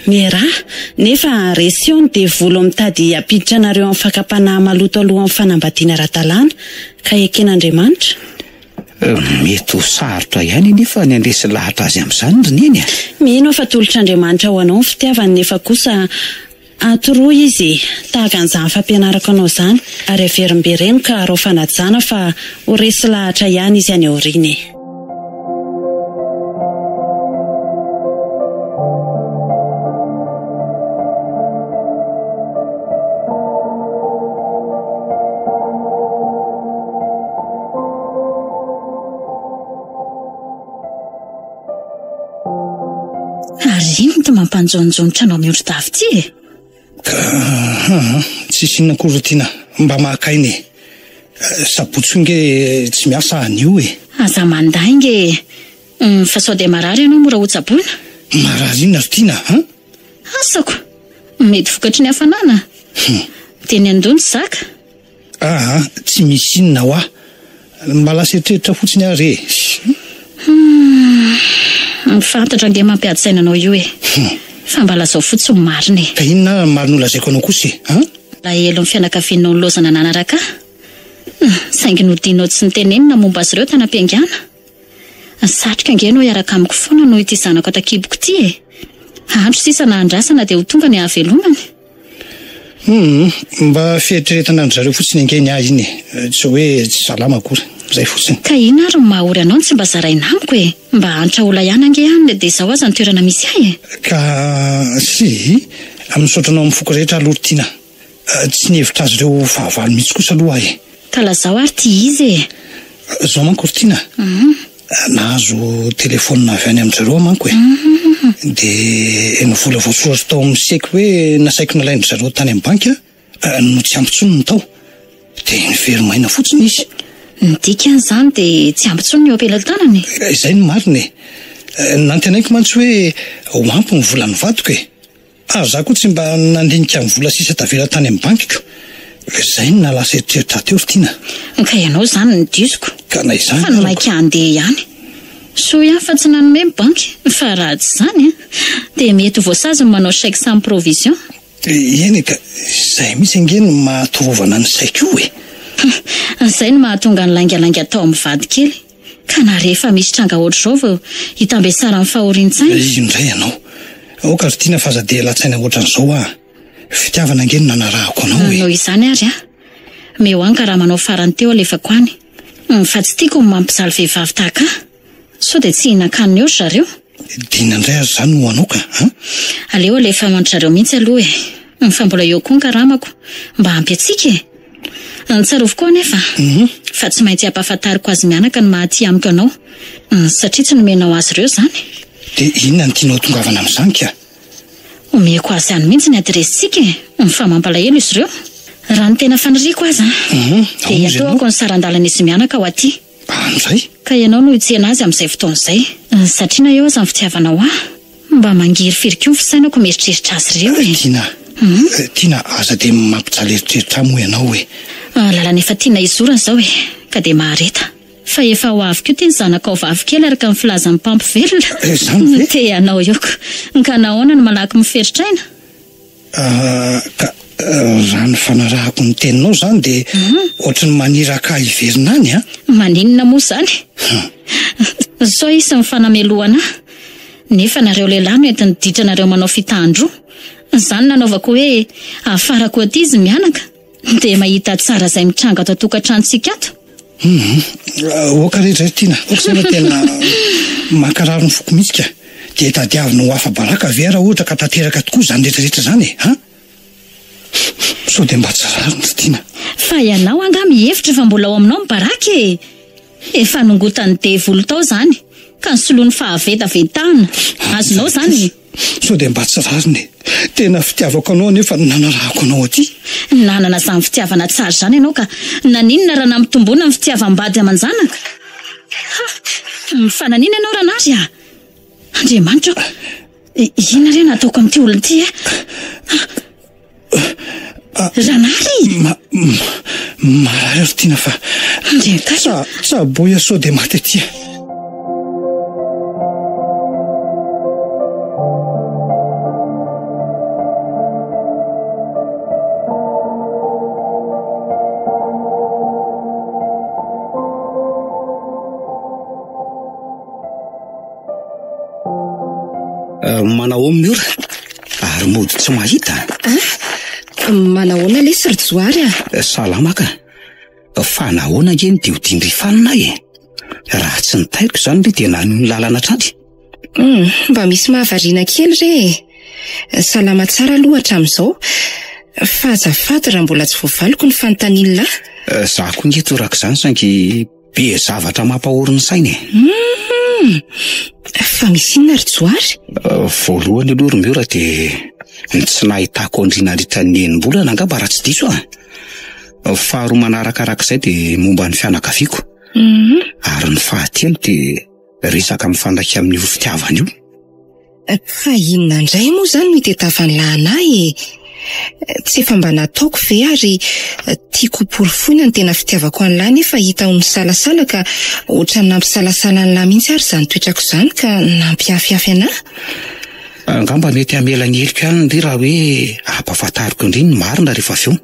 Miaraha, nefa reseo ny devoly mitady hampiditra anareo amin'ny fakam-panahy maloto alohan'ny fanambadiana ara-dalàna, ka eken'Andriamanitra. Mety ho sarotra ihany anefa ny handresy lahatra azy amin'izany ry Neny a! Mino aho fa tolotr'Andriamanitra ho anao ny fitiavany nefa kosa atoroy izy e, tahaka an'izany fampianarako anao izany, ary averimbereno ka arao fanajana fa ho resy lahatra ihany izy any aoriana e. Ary inona ity mampanjaonjaonitra anao miondri-dava ity e? Ka aa, tsisy inona akory ry Tiana, mba maka aina e. Sabotsy nge tsy miasa anio e. Aza mandainga e. Fa sao dia marary ianao mora hotsaboina? Marary inona ry Tiana an? Asako! Mety vokatry ny hafanana. Dia ny andoha no zaka. Aa, tsy misy inona hoa. Mba lasa eritreritra fotsiny aho re e. Humm, fantatra ange mampiady saina anao io e. Fa mba lazao fotsiny ny marina e. Ka inona ary ny marina holazaiko anao kosa e? An? Alahelo ny fianakavianao nilaozana nanaraka ahy. Saingy nodianao tsy notenenina momba azy ireo tany am-piaingàna. Satriko ange ianao hiaraka amiko foana noho ity zanako ato an-kiboko ity e. Andro sisa na andrasana dia ho tonga ny hahavelomany. Humm, mba fieritreretana an-dry zareo fotsiny ange ny ahy iny e. Tsy hoe tsy salama akory. Izay fotsiny. Ka inona ary no maha ory anao no tsy mba zaraina amiko e? Mba antra olona ihany ange any dia izao aza ny toerana misy ahy e! Ka si, misaotra anao amin'ny foko rehetra aloha ry Tiana. Tsy nihevitra azy ireo ho fahavalo mihitsy kosa aloha aho e! Ka lazao ary ity izy e! Izao manko ry Tiana, nahazo telefaonina avy any amin-dry zareo aho manko e! Dia ny vola voasoratra tao amin'ny seky hoe nasaiko nalain-dry zareo tany amin'ny banky no tsy ampy intsony ny tao. Dia niveri-maina fotsiny izy. Ny dikan'izany dia tsy ampy intsony ny eo am-pelatanany e! Izay no marina e! Nantenaiko mantsy hoe ho ampy ny volan'ny vadiko e! Ary za koa tsy mba nandinika ny vola sisa tavela tany amin'ny bankiko. Izay no nahalasa eritreritra ahy teo ry Tiana. Ka ianao izany no disoko. Ka na izany Fa ny maika handeha ihany. Soa ihany fa tsy nanome ny banky, fa raha tsy izany an, dia mety ho voasazy ny manao chèque sans provision. Eny e, ka izay mihitsy ange no maha torovana ny saiko io e. Izay no mahatonga ny laingalainga atao amin'ny vady kely. Ka na rehefa misy tranga ohatr'izao vao hitambesaran'ny fahorian-tsaina. Io indray ianao. Aoka ry Tiana fa aza dia latsaina ohatran'izao aho. Fitiavana ange no nanarahako anao e. Noho izany ary an. Meo any ka raha manao farany teo alefako any. Fa tsy tiako ny mampijaly vehivavy tahaka ahy. Sao dia tsy hihinan-kanina eo ry zareo. Dia inona indray ary izany no ho anao ka an? Aleo alefa aman-dry zareo mihitsy aloha e. Fa mbola eo koa ny karamako. Mba ampy antsika e. Tsarovy koa anefa fa tsy maintsy ampahafantariko azy mianaka ny maha aty amiko anao satria tsy nomenao azy ireo izany. Dia inona no tianao hatongavana amin'izany ka? Omeko azy any mihitsy ny adiresintsika e! Fa mampalahelo izy ireo. Raha ny tena faniriako aza dia hiantohako ny saran-dalan'izy mianaka ho aty. Any indray? Ka ianao no hitsena azy amin'izay fotoana izay. Satria na eo aza ny fitiavanao ahy, mba mangirifiry koa ny fisainako mieritreritra azy ireo e. Tiana, Tiana, aza dia mampijaly eritreritra ahy moa ianao e. Lalana efa tiana hizorana izao e, ka dia mahareta. Fa efa ho avy koa ity ny zanakao vavy kely araka ny filazan'ny mpampivelona. Izany ve? Te hanao eo ko. Ka nahoana no malaky miferitr'aina? Ka raha ny fanarahako ny teninao izany dia ohatry ny maniraka ahy hiverina any an! Maninona moa izany? Sao hisy ny fanamelohana ahy. Nefa nareo lehilahy no entin'ny ditranareo manao fitahan-droa. Izany nanaovako hoe afarako aty izy mianaka dia mahita tsara izay mitranga ato an-tokantranontsika ato. Hum, ok re dray Tiana, ok zay fa tena mankarary ny foko mihitsy ka. Dia tadiavina ho afa-baraka ve raha ohatra ka tanteraka tokoa izany rehetra rehetra izany e? An? Sao dia mba tsy rariny ry Tiana. Fa ianao angaha mihevitra fa mbola ao aminao ny baraka e? Efa nongotan'ny devoly tao izany ka nosoloany fahavetavetana. Azonao izany? Sao dia mba tsy rariny e! Tena fitiavako anao anefa no nanarahako anao aty. Nanana izany fitiavana tsara izany ianao ka naninona raha nampitomboina ny fitiavam-bady aman-janaka? Ha! Mifananina ianao Ranary a! Andriamanitra ô! Inona re no hataoko amin'ity olona ity e? Ranary! Ma, marary aho ry Tiana fa. Andriankaiky. Tsaboy aho sao dia maty aty. Manahoana Miora? Ary mody tsy mahita? Ah, manahoana lesy ry Johary a? Salama ka. Fa nahoana ange no dia ho dindry fanina e? Raha tsy nitairiko izany re dia nanohy ny lalana hatrany. Hmm, mba misy mahavariana kely re e. Salama tsara aloha hatramin'izao. Fa azafady raha mbola tsy voavaliko ny fanontanian'i lahy. Za koa nge toraka izany saingy Be zavatra mampahory ny saina e. Hum, fa misy inona ry Johary? Voalohany aloha ry Miora dia ny tsy nahitako an-dry nandritra ny enim-bolana angamba raha tsy diso aho. Faharoa manarakarak'izay dia momba ny fianakaviako. Ary ny fahatelo dia resaka mifandraika amin'io fitiavana io. Fa inona indray moa izany no itetavan'i lahy an'ahy e? Tsy efa mba nataoko ve ary tiako ho porofoina ny tena fitiavako an'lahy nefa hita ho nisalasala ka ohatran'ny nampisalasala an'lahy mihitsy ary izany toetrako izany ka nampiafiafy an'ahy? Angamba mety hamela ny heloko ihany ndry raha hoe ampahafantariko ndry ny marina rehefa avy eo.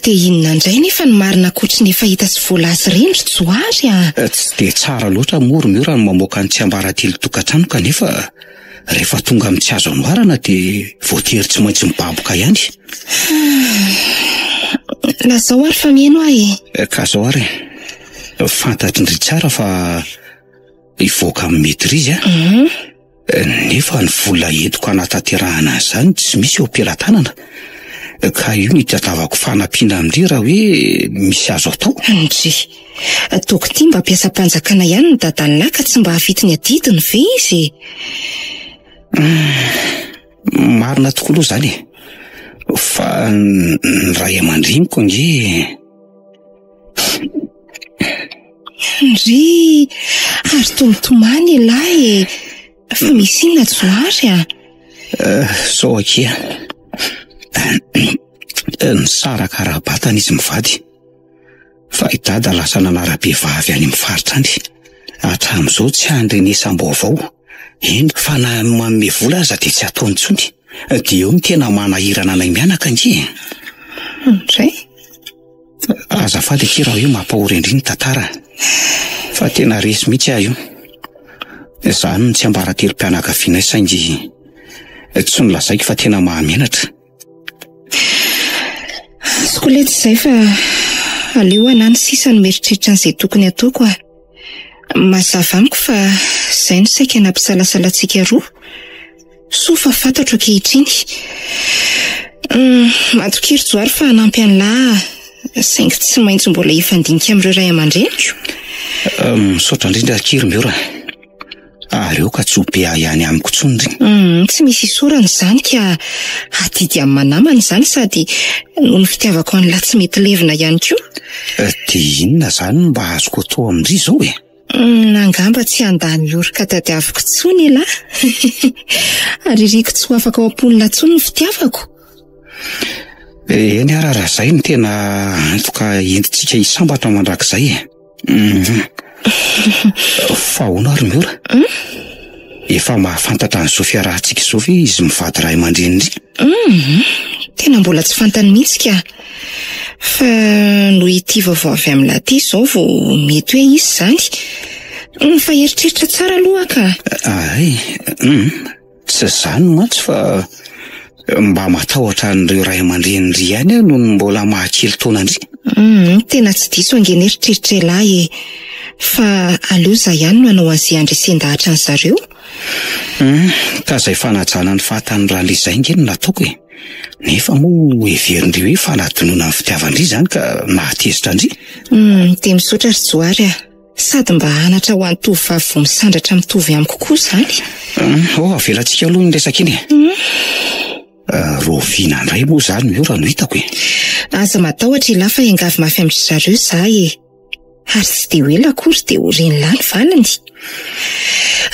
Dia inona indray nefa ny marina ankoatry ny efa hita sy voalaza ireny ry Johary a? Tsy dia tsara loatra moa ry Miora ny mamoaka ny tsiambaratelo tokantrano kanefa rehefa tonga amin'ny tsy azo anoharana dia voatery tsy maintsy mibaboka ihany. Lazao ary fa mihaino aho e. Ka zao ary e. Fantatry ndry tsara fa hivoaka amin'ny maîtrise aho. Mhm. Nefa ny vola entiko hanatanterahana an'izany tsy misy eo am-pelatanana. Ka io no itadiavako fanampiana amin-dry raha hoe misy azo atao. Ndry. Ataoko ity mba mpiasam-panjakana ihany ny dadan'lahy ka tsy mba hahavita ny adidiny ve izy e? Marina tokoa aloha izany e. Fa ny ray aman-dreniko ange. Ndry, ary toa mitomany ialahy e. Fa misy inona Johary a? Sao akia. Nisaraka ara-batana izy mivady. Fa i Dada lasa nanara-behivavy any amin'ny faritra any. Hatramin'izao tsy andrenesam-baovao. Eny fa na manome vola aza dia tsy ataony intsony. Dia eo no tena manahirana anay mianaka ange e. Ndray. Azafady akia raha hoe mampahory an-dry ny tantara. Fa tena resy mihitsy aho io. Izany no tsiambaratelom-pianakavianay saingy tsy nolazaiko fa tena mahamenatra. Azoko letsy izay fa aleo anà ny sisa no mieritreritra an'izay tokony hataoko a. Mazava amiko fa izay no saika nampisalasala antsika roa. Soa fa fantatro ankehitriny. Matokia ry Johary fa hanampy an'lah aho, saingy tsy maintsy mbola hifandinika amin'ireo ray aman-dreniko. Misaotra indrindra akia ry Miora. Ary aoka tsy ho be ahiahy amiko intsony ry. Tsy misy isaorana izany ka adidy amin'ny manamana izany sady noho ny fitiavako an'lah tsy mety levona ihany koa. Dia inona izany no mba azoko atao amin-dry izao e? Angamba tsy handany oroka tadiaviko intsony elah. Ary iriko tsy ho afaka ao am-pon'lah intsony ny fitiavako. Eny ara raha izay no tena antoka entintsika hisambatra mandrakizay e. Mhm. Fa ahoana ary Miora? Efa mahafantatra an'izao fiarahantsika izao ve izy mivady ray aman-dreny ry? Mhm. Tena mbola tsy fantany mihitsy ka. Fa noho ity vaovao avy amin'lah ity izao vao mety hoe hisy izany. Fa eritreritra tsara aloha aho ka. Ay, hum. Tsy izany mantsy fa mba matahotra an'ireo ray aman-dreny ry ihany aho noho ny mbola mahakely taona an-dry. Hum, tena tsy diso ange ny eritreritr'ialahy e. Fa aleo izaho ihany no hanao an'izay handresen-dahatra an-zareo. Hum, ka izay fanajana ny fahatanorana izay ange no nataoko e. Nefa moa heverin-dry hoe fanadinoana ny fitiavan-dry izany ka nahatezitra an-dry. Hum, dia misaotra ry Johary a. Sady mba anatra ho an'ny tovovavy vao misandratra mitovy amiko koa izany. Oh, avelantsika aloha iny resaka iny e. Raoviana indray moa izany Miora no hitako e? Aza matahotra ialahy fa hiangavy mafy amin-dry zareo izaho e. Ary tsy dia ho ela akory dia ho ren'lahy ny valiny.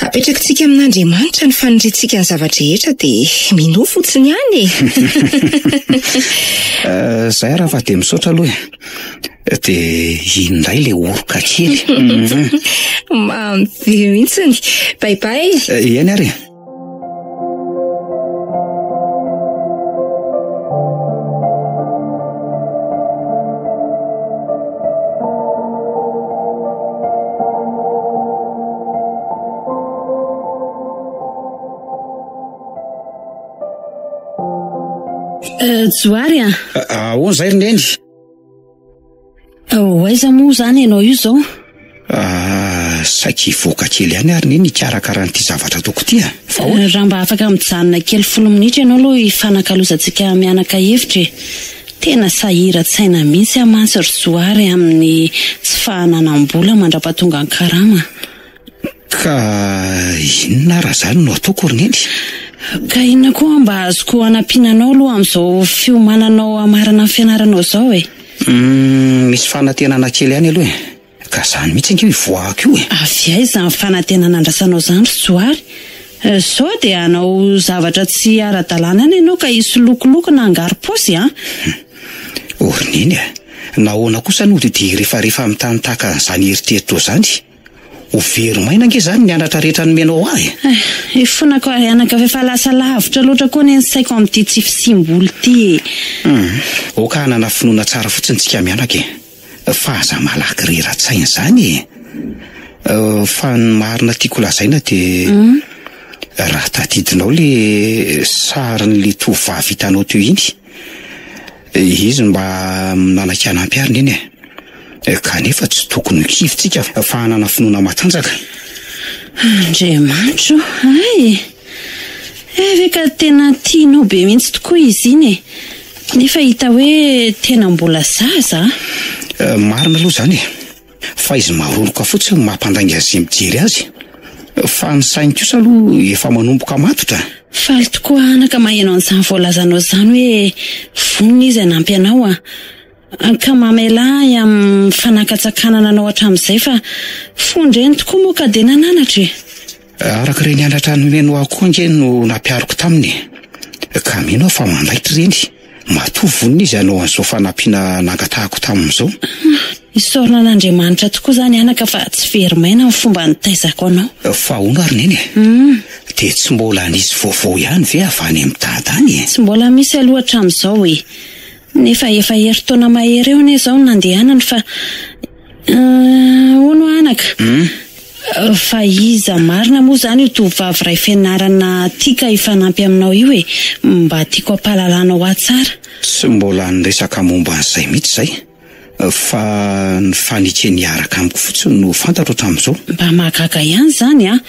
Apetrakitsika amin'Andriamanitra ny faniriantsika ny zava-drehetra dia minoa fotsiny ihany e. Izay ary fa dia misaotra aloha e. Dia iny indray ilay oroka kely. Mamy be mihitsiny. Bye bye. Eny ary e. Johary a! Ahoana izay ry Neny? Ho aiza moa izany ianao io izao? Ah, saika hivoaka kely ihany ary Neny hikarakara an'ity zavatra ataoko ity a! Fa ahoana? Raha mba afaka mijanona kely folo minitra ianao aloha hifanakalozantsika mianaka hevitra e! Tena sahiran-tsaina mihitsy aho mantsy ry Johary amin'ny tsy fahananam-bola mandra-pahatonga ny karama. Ka inona ara izany no ataoko ry Neny? Ka inona koa mba azoko hanampiana anao aloha amin'izao fiomananao hamarana ny fianaranao izao e? Humm, misy fanantenana kely ihany aloha e. Ka izany mihitsy ange io ivoahako io e. Avy aiza izany fanantenana andrasanao izany ry Johary? Sao dia hanao zavatra tsy ara-dalàna any ianao ka hisolokiloky na hangaro-paosy an? Oh ry Neny a! Nahoana kosa no dia hirefarefa amin'ny tany tahaka an'izany eritreritrao izany? Ho very maina ange izany ny anatra rehetra nomenao ahy e! Eh, ifonako ary anaka fa efa lasa lavitra loatra koa anie ny saiko amin'ity tsy fisiam-bola ity e! Hum, aoka hanana finoana tsara fotsiny tsika mianaka e! Fa aza malaky rera-tsaina izany e! Fa ny marina tiako lazaina dia raha tadidinao le sarin'le tovovavy hitanao teo iny, Izy no mba nanaiky hanampy ahy ry Neny e! Kanefa tsy tokony ho kivy tsika fa hanana finoana matanjaka. Andriamanitra o! Hay e! Hay ve ka tena tianao be mihitsy tokoa izy iny e! Nefa hita hoe tena mbola zaza a! Marina aloha izany e! Fa izy maroroka fotsiny no mampandainga izay mijery azy. Fa ny sainy kosa aloha efa manomboka matotra. Faly tokoa aho anaka maheno an'izany voalazanao izany hoe vonona izy hanampy anao a! Ka mamelà ahy amin'ny fanakatsakanana anao hatramin'izay fa fon-dreny tokoa moa ka dia nananatra e! Araka ireny anatra nomeno ahy koa ange no nampihariko taminy e! Ka mino aho fa mandaitra ireny, matoa vonona izy hanao an'izao fanampiana nangatahako taminy izao. Isaorana an'Andriamanitra tokoa izany anaka fa tsy very maina ny fomba nitaizako anao. Fa hono ary Neny e! Dia tsy mbola nisy vaovao ihany ve avy any amin'i Dada any e? Tsy mbola misy aloha hatramin'izao e! Nefa efa herintaona mahery eo anie izao no nandehanany fa hono anaka. Fa iza marina moa izany io tovovavy iray fianarana tia ka hifanampy aminao io e? Mba tiako hampahalalanao ahy tsara. Tsy mbola niresaka momba an'izay mihitsy izay fa ny fanekeny hiaraka amiko fotsiny no fantatro hatramin'izao. Mba mahagaga ihany izany an!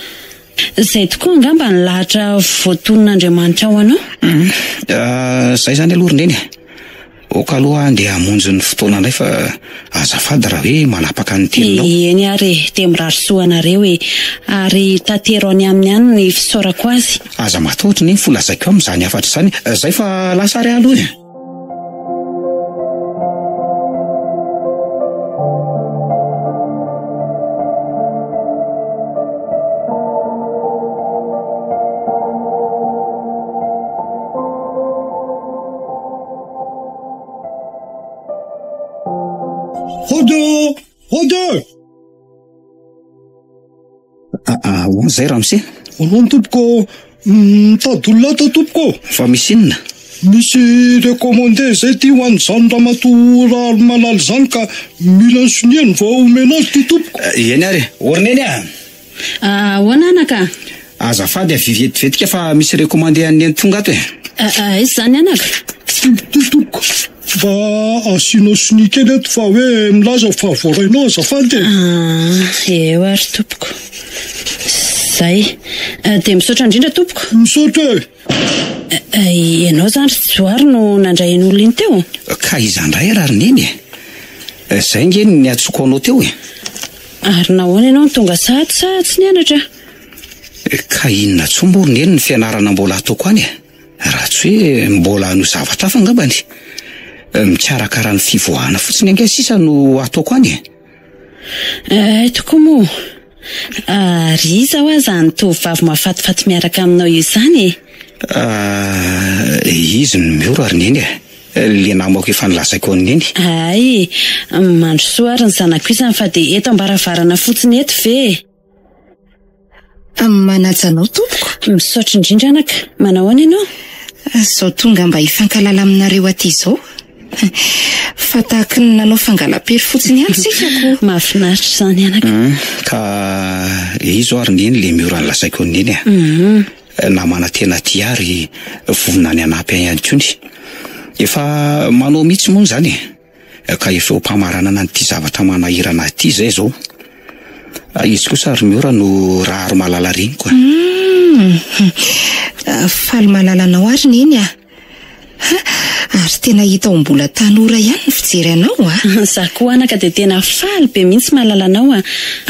Izay tokoa angamba ny lahatra voatonon'Andriamanitra ho anao. Izay izany aloha ry Neny e. Aoka aloha aho andeha hamonjy ny fotoana indray fa azafady raha hoe manapaka ny teninao. Eny ary e, dia mirary soa anareo e. Ary tatero any aminy any ny fisaorako azy. Aza matahotra Neny fo lazaiko aminy izany hafatra izany. Izay fa lasa ary aho aloha e. Hody! Hody! Ahoana izay ramose? Ahoana tompoko? Mitady olona ato tompoko. Fa misy inona? Misy recommandé izay ity ho an'izany ramatoa Raharimalala izany ka mila ny soniany vao omena azy ity tompoko. Eny ary e. Orina eny a! Ahoana anaka? Azafady avia vetivetika fa misy recommandé an'i Neny tonga ato e. Aiza izany anaka? Ity tompoko. Mba asianao sonia kely eto fa hoe milaza fa voarainao azafady e. Ah, eo ary tompoko. Zay. Dia misaotra indrindra tompoko. Misaotra e. Ianao izany ry Johary no nandray iny olona iny teo? Ka iza indray ary ry Neny e? Zay nge no niantsoko anao teo e. Ary nahoana ianao no tonga sahady sa tsy nianatra? Ka inona intsony moa ry Neny ny fianarana mbola ataoko any e? Raha tsy hoe mbola hanao zavatra hafa angambany. Mikarakara ny fivoahana fotsiny ange sisa no ataoko any e. Hay tokoa moa. Ary iza hoa izany tovovavy mahafatifaty miaraka aminao io izany e? Izy no mioro ary Neny e. Le namako efa nilazaiko an'i Neny. Hay, mandrosoa ary ny zanako isany fa dia eto am-baravarana fotsiny eto ve e? Manaja anao tompoko. Misaotra indrindra anaka. Manahoana ianao? Izao tonga mba hifankalala aminareo aty izao. Fa tahaky ny nanao fangalam-pery fotsiny ihany isika ko. Mahafinaritra izany anaka. Ka izy ary Neny le miora nilazaiko an'i Neny a. Namana tena tia ary vonona ny hanampy ahy ihany koa ny. Efa manao mihitsy moa izany e. Ka efa eo am-pamaranana an'ity zavatra manahirana ahy ity izay izao. Izy kosa ry Miora no Raharimalala reniko a. Humm! Faly mahalala anao ary Neny a! Ary tena hita ho mbola tanora ihany ny fijery anao a! Za koa anaka dia tena faly be mihitsy mahalala anao a!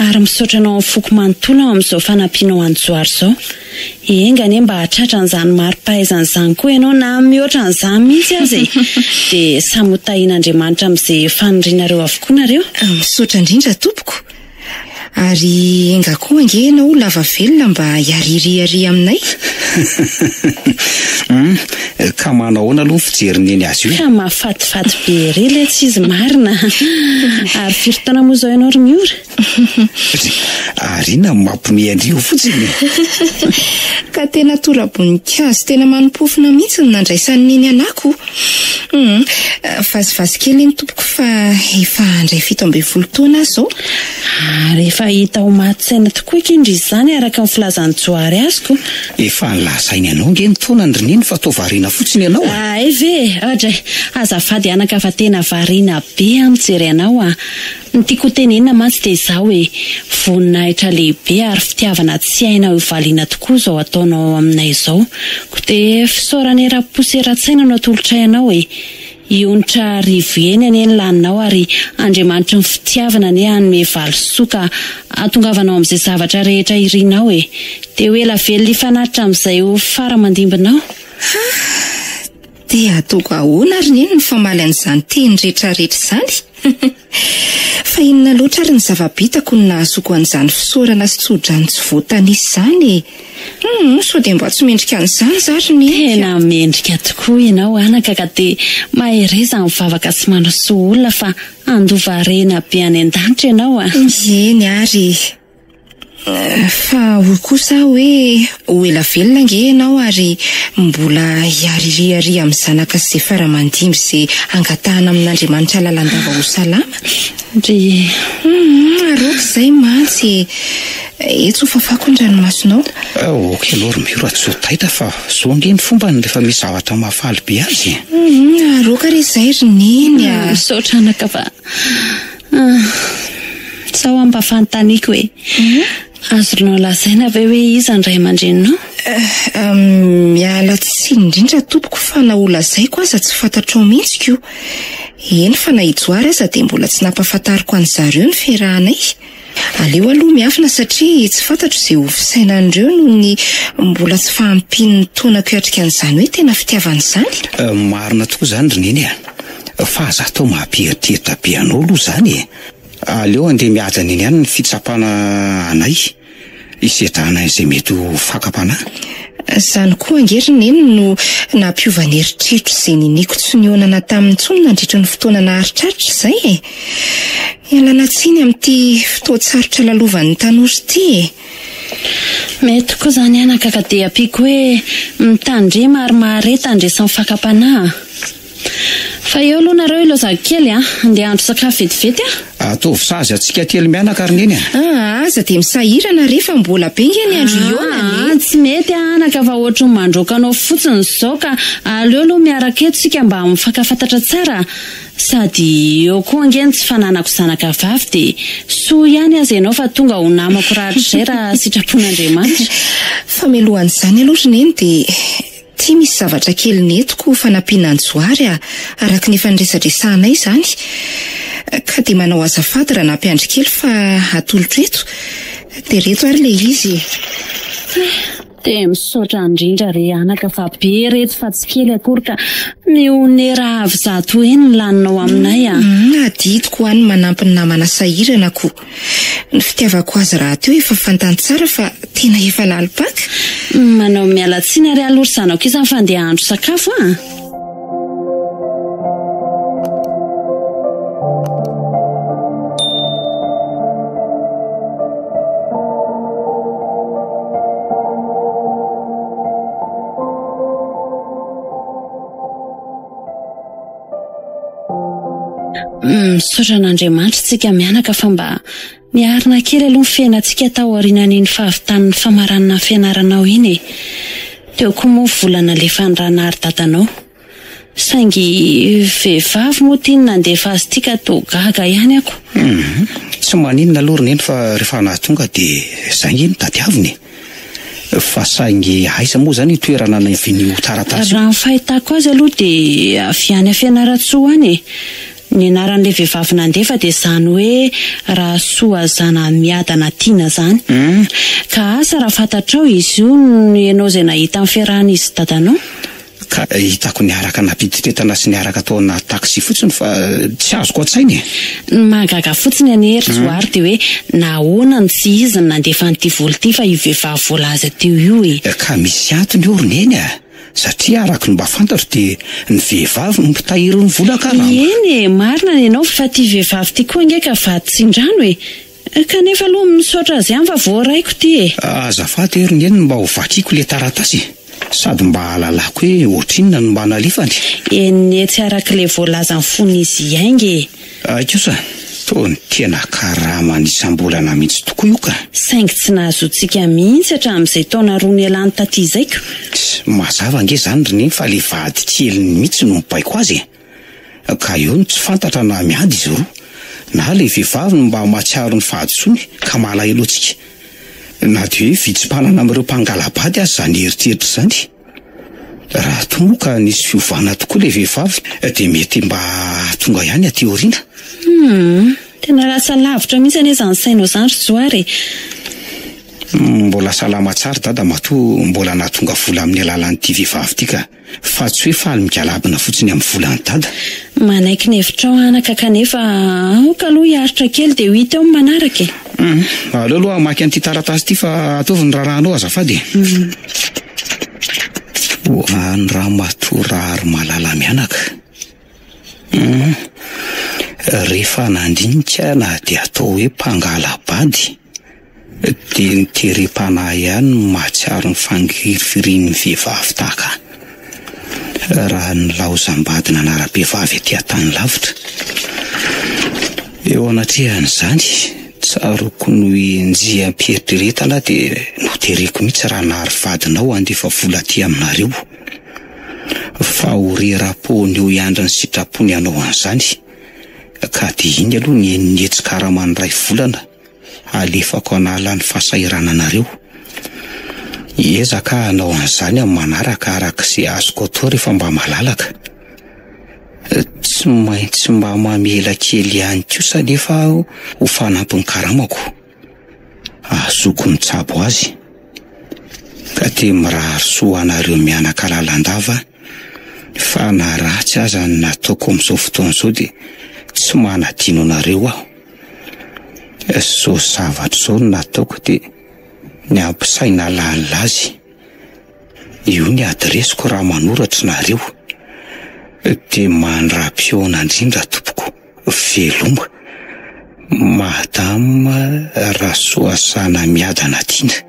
Ary misaotra anao amin'ny foko manontolo aho amin'izao fanampianao an'i Johary izao. Enga anie mba hahatratra an'izany mari-pahaizana izany koa ianao na mihoatra an'izany mihitsy aza e! Dia samy ho tahian'Andriamanitra amin'izay fanirianareo avokoa nareo. Misaotra indrindra tompoko. Ary enga koa ange ianao ho lava velona mba hiaririaria aminay. Hum, ka manahoana aloha ny fijerin'i Neny azy io e? Ka mahafatifaty be ery letsy izy marina. Ary firy taona moa izao ianao ry Miora? Ary inona no mampiomehy an-dry io fotsiny e? Ka tena tora-boninkazo tena manim-pofona mihitsy ny nandraisan'i Neny anako. Hum, vazivazy kely iny tompoko fa efa handray 17 taona aho izao. Ary efa hita ho maty saina tokoa akia ndry izany araka ny filazan'i Johary azoko. Efa nolazainy anao ange ny taonany ry Neny. Neny fa toa variana fotsiny ianao a! Hay ve e! Oadray! Azafady anaka fa tena variana be aho mijery anao a! Ny tiako ho tenenina mantsy dia izao e! Voninahitra lehibe ary fitiavana tsy hainao ivaliana tokoa izao ataonao ao aminay izao. Koa dia fisaorana eram-po sy eran-tsaina no atolotray anao e! Hionitra arivo heny anie ny laninao ary Andriamanitry ny fitiavana anie hanome valisoa ka hahatongavanao amin'izay zavatra rehetra irinao e! Dia ho ela velona hifanatitra amin'izay ho fara aman-dimbinao. Ha! Dia ataoko ahoana ary neny ny famaly an'izany teny rehetra rehetra izany? Fa inona loatra ary ny zava-bitako no nahazoako an'izany fisaorana sy tso-drano tsy voatanisa izany e? Humm, sao dia mba tsy mendrika an'izany za ry neny ka? Tena mendrika tokoa ianao anaka ka dia mahereza mivavaka sy manasoa olona fa handova harena be any an-danitra ianao a! Eny ary e! Fa hoy kosa aho hoe ho ela velona ange ianao ary mbola hiaririaria amin'ny zanaka sy izay fara aman-dimby izay angatahana amin'Andriamanitra lalandava ho salama. Dry. Humm, ary ok izay mantsy e. Etsy ho fafako ny ranomasonao. Ok aloha ry Miro tsy ho taitra fa zao ange ny fombany rehefa misy zavatra mahafaly be azy e. Humm, ary ok re izay ry Neny a. Misaotra anaka fa. Ah, sao aho mba fanontaniako e. Azonao lazaina ve hoe iza ny ray aman-dreninao? Eh, miala tsiny indrindra tompoko fa na ho lazaiko aza tsy fantatrao mihitsy ko. Eny fa na i Johary aza dia mbola tsy nampahafantariko an'zareo ny fiarahanay. Aleo aloha miafina satria tsy fantatro izay ho fisainan'ireo noho ny mbola tsy fahampian'ny taonako hiatrika an'izany hoe tena fitiavana izany. Marina tokoa izany ry Neny a! Fa aza atao mampieritreritra be anao aloha izany e! Aleo andeha miadana eny ihany ny fitsapana anay hisedrana izay mety ho fakam-panahy. Izany koa ange ry Neny no nampiova ny eritreritro izay niniako tsy nihaonana taminy intsony nandritra ny fotoana naharitraritra izay e! Ialana tsiny amin'ity fotoan-tsarotra lalovan'ny tanora ity e! Mety koa izany anaka ka dia ampiako hoe mitandrema ary mahareta handresy ny fakam-panahy a! Fa eo aloha nareo ilaozako kely a! Andeha hahandro sakafo vetivety aho. Ataovy sazy antsika telo mianaka ry Neny a! Aa aza dia misahirana re fa mbola be nge ny andro hihaonana e! Aa tsy mety anaka fa ohatry ny mandroaka anao fotsiny izao ka aleo aloha miaraka eto isika mba mifankafantatra tsara a! Sady eo koa ange ny tsy fananako zanaka vavy dia soa ihany aza ianao fa tonga ho namako rahatrizay raha sitrapon'Andriamanitra. Fa mialohan'izany aloha ry Neny dia ity misy zavatra kely nentiko ho fanampiana an'i Johary a, araka ny efa niresadresahanay izany. Ka dia manao azafady raha nampiandry kely fa atolotro eto. Dia ireto ary ilay izy e. Dia misaotra indrindra re anaka fa be reto fa tsy kely akory ka mionera avy zato heny ny laninao aminay a. Humm adidiko ho any manampy ny namana sahirana ko. Ny fitiavako azy rahateo efa fantany tsara fa tena efa lalim-paka. Manao miala tsiny ary aloha ry zanako isany fa andeha hahandro sakafo a! Misaotra an'Andriamanitra tsika mianaka fa mba niarina kely aloha ny fiainantsika tao aorianan'iny fahavitan'ny famaranana ny fianaranao iny e. Teo koa moa vola nalefan'i Ranary dadanao. Saingy vehivavy moa ity no nandefa azy ity ka toa gaga ihany ako. Hum, tsy maninona aloha ry neny fa rehefa nahatonga dia izay nge no tadiavina e. Fa saingy aiza moa izany io toerana niavian'io taratasy io? Raha ny fahitako azy aloha dia avy any Fianarantsoa any e. Ny anaran'ilay vehivavy nandefa dia izany hoe Rasoa Zanamiadana Tiana izany. Ka asa raha fantatrao izy io no ianao izay nahita ny fiarahan'izy sy dadanao? Ka hitako niaraka nampidi-tetana sy niaraka tao anaty taxi fotsiny fa tsy azoko an-tsaina e! Ny mahagaga fotsiny anie ry Johary dia hoe nahoana no tsy izy no nandefa an'ity vola ity fa io vehivavy voalaza teo io e! Ka misy antony io ry Neny a! Satria araka ny mba fantatro dia ny vehivavy no mpitahiry ny vola ka raha mba. Eny e! Marina ny anao fa ity vehivavy ity koa ange ka vady tsindrano e! Kanefa aloha misaotra azy ihany fa voaraiko ity e! Azafady ry Neny mba ho vakiako ilay taratasy e! Sady mba hahalalako hoe ohatrinona no mba nalefany. Eny etsy arak'ilay voalazan'ny fon'izy hiainga e! Ay kosa! Toa ny tena karamany isam-bolana mihitsy tokoa io ka. Saingy tsy nahazoantsika mihitsy hatramin'izay taona roa nialany taty izay ko. Mazava ange izany ry Neny fa le vady keliny mihitsy no mibaiko azy e. Ka eo no tsy fantatra na miady izy roa, na le vehivavy no mba mahatsiaro ny fahadisoany ka malahelo antsika. Na dia hoe vitsy mpanana amin'ireo mpangala-bady aza izany eritreritra izany. Raha toa moa ka nisy fiovana tokoa ilay vehivavy dia mety mba hahatonga ihany aty aoriana. Humm, tena lasa lavitra mihitsy anie izany sainao izany ry Johary e! Mbola salama tsara dada matoa mbola nahatonga vola amin'ny alalan'ity vehivavy ity ka. Fa tsy hoe faly migalabina fotsiny amin'ny volan'i dada. Manaiky ny hevitrao anaka kanefa aoka aloha hiaritra kely dia ho hita eo ny manaraka e. Hum, aleo aloha hamaky an'ity taratasy ity fa ataovy ny raharahanao azafady e. Ho an'i Ramatoa Raharimalala mianaka. Hum, rehefa nandinika na dia atao hoe mpangala-bady Dia ny terem-panahy ihany no mahatsiaro ny fangirifirian'ny vehivavy tahaka ahy. Raha nilaozam-bady nanara-behivavy aty an-tany lavitra. Eo anatrehan'izany, tsaroako nohenjeham-pieritreretana dia notereko mihitsy raha nary vadinao handefa vola aty aminareo. Fa ho rera-pony eo hiandry ny sitrapony hanao an'izany. Ka dia iny aloha ny nihetsi-karamany iray volana. Alefako hanala ny fahasahirananareo. Hiezaka aho hanao an'izany amin'ny manaraka araka izay azoko atao rehefa mba malalaka. Tsy maintsy mba mamela kely ihany kosa anefa aho ho fanampin'ny karamako. Ahazoako mitsabo azy. Ka dia mirary soa anareo mianaka lalandava fa na ratsy aza ny nataoko amin'izao fotoana izao dia tsy manadino anareo aho. Izao zavatra izao no nataoko dia ny hampisaina lalina azy. Io ny adiresiko raha manoratra nareo. Dia mandra-pihaona indrindra tompoko. Veloma. Madame Rasoazanamiadana Tiana.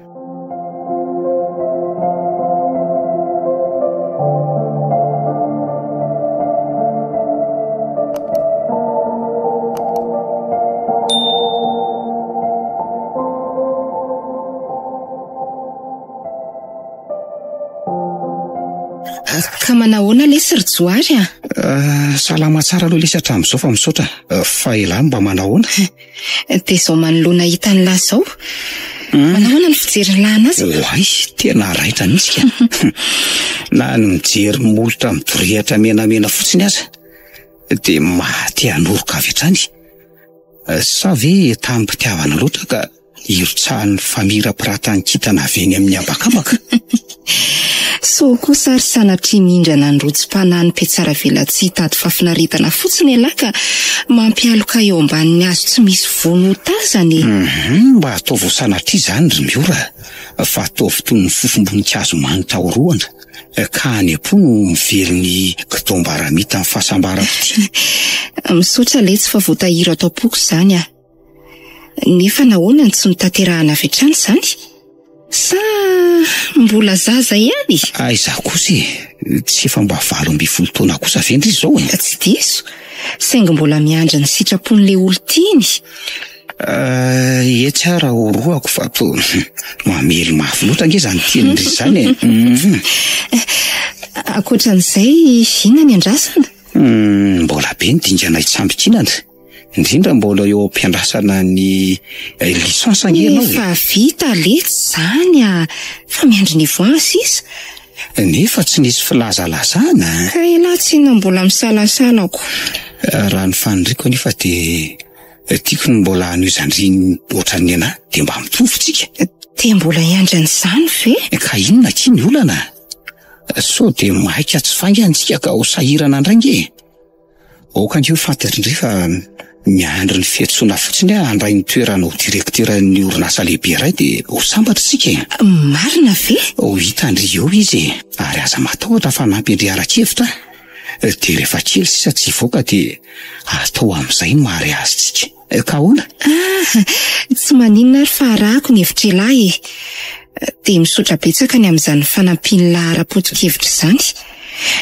Ka manahoana lesy ry Johary a? Eh, salama tsara aloha lesy hatramin'izao fa misaotra. Eh, fa elah mba manahoana? Dia izao manoloana hita ny lahy izao. Hmm. Manahoana ny fijerin'ny lahy anazy? Oay, tena raitra mihitsy ka. Na ny mijery molotra midorehitra menamena fotsiny aza dia maha-te hanoroka avy hatrany. Sa ve tamim-pitiavana loatra ka Irotsahan'ny famirapiratan'ny kintana avy eny amin'ny habakabaka. Sao kosa ary sanatria mindrana ny rotsim-panahin'ny mpihatsaravelatsihy hitady fahafinaretana fotsiny ialahy ka mampialoka eo ambanin'ny hazo tsy misy voany ho tazana e! Hum, mba ataovy ho sanatria izany ry Miora, fa ataovy toy ny fofom-boninkazo manitra orohana, ka any am-po no mivery ny kitaom-baramitan'ny fahasambaram-pitia. Misaotra letsy fa voatahiry ato am-poko izany ah. Nefa nahoana no tsy notanterahana avy hatrany izany? Sa mbola zaza ihany? Aiza kosa e! Tsy efa mba 18 taona kosa ve ndry izao e? Tsy diso, saingy mbola miandry ny sitrapon'ilay olon-tiany. Eh, etsy ara orohako fa toa mamely mafy loatra ange izany tian'ndry izany e. Ankoatra an'izay, inona ny andrasana? Hmm, mbola be ny dingana hitsambikinana. Indrindra mbola eo am-piandrasana ny licence ange ianao e. Efa vita letsy izany a! Fa miandry niveau un sisa. Nefa tsy nisy filazalazana. Ka elah tsinona mbola misalasala ko. Raha ny faniriako anefa dia tiako ny mbola hanohizan-dry ohatran'ny anah dia mba mitovy tsika. Dia mbola hiandry an'izany ve? Ka inona akia ny olana? Sao dia maika tsy faingana tsika ka ho sahirana indray nge e. Aoka ange ho fantatr'ndry fa miandry ny fiantsoana fotsiny aho handray ny toerana ho direkteran'ny orinasa lehibe iray dia ho sambatra isika e! Marina ve? Ho hitan-dry eo izy e! Ary aza matahotra fa hanampy an-dry ara-kevitra aho. Dia rehefa kely sisa tsy hivoaka dia atao amin'izay ny mariazintsika. Ka ahoana? Ah, tsy maninona ary fa arahako ny hevitr'ialahy e! Dia misaotra betsaka ny amin'izany fanampian'lah ara-poto-kevitra izany.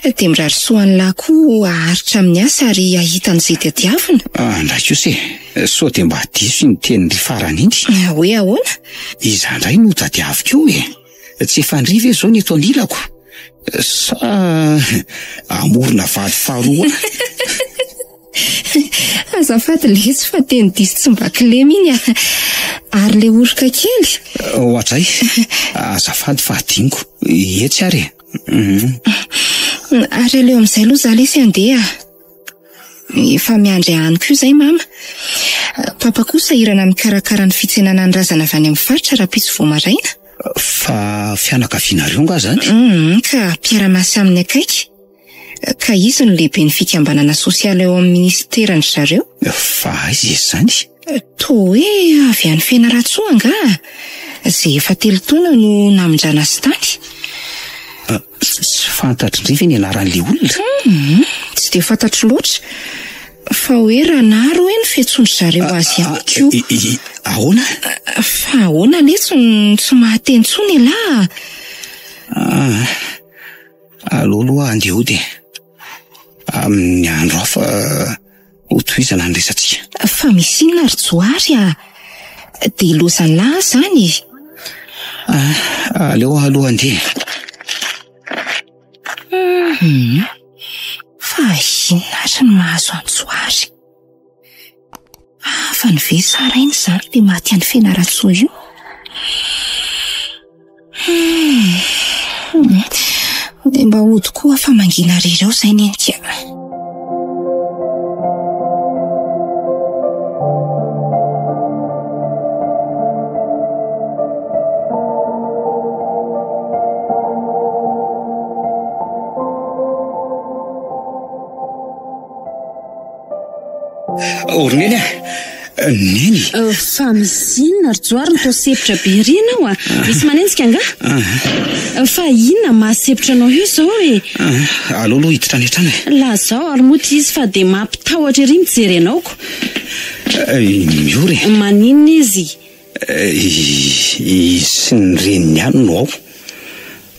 Dia mirary soa an'lah koa haharitra amin'ny asa ary hahita an'izay tadiavina. Andray kosa e, sao dia mba diso iny tenin-dry farany iny. Hoe ahoana? Iza indray no tadiaviko eo e? Tsy efa ndry ve izao ny eto anilako? Sa hamorona vady faharoa ahy? Azafady lesy fa teny diso tsy mba kilema iny a! Ary le oroka kely? Ohatray, azafady fa adinoko. Etsy ary e. Ary aleo amin'izay aloha za lesy handeha a! Efa miandry ahy any koa izay mama. Papa koa sahirana mikarakara ny fitsenana ny razana avy any amin'ny faritra rahampitso vao maraina. Fa fianakavianareo angaha izany? Hum, ka mpiara-miasa aminy akaiky. Ka izy no lehiben'ny fikambanana sosialy ao amin'ny minisiteran-dry zareo. Fa aiza izy izany? Toa hoe avy any Fianarantsoa angaha? Izay efa telo taona no namindrana azy tany. Tsy fantatr'ndry ve ny anaran'ilay olona? Hum, tsy dia fantatro loatra. Fa hoe Ranary hoe ny fiantsoan-dry zareo azy ihany ko. Ahoana? Fa ahoana letsy no tsy mahateny intsony ialahy a? Ah. Aleo aloha handeha hody e. Amin'ny andro hafa hotohizana ny resatsika. Fa misy inona ry Johary a? Dia lozan'lah izany e. Ah, aleo aho aloha handeha. Hum, fa inona ary ny mahazo an'i Johary? Havany ve sa rainy izany ilay maty any Fianarantsoa io? Hmm. Dia mba hody koa fa mangina irery ao izay nenika. Oh, ry Neny a! Neny! Fa misy inona ry Johary no toa sempotra be ery ianao a? Misy manenjika angaha? Fa inona mahasempotra anao io izao e? Aleo aloha hiditra any an-trano e! Lazao ary moa ity izy fa dia mampitahotra ery mijery anao ko! Miora e! Maninona izy? Izy sy ny reniny ihany no ao.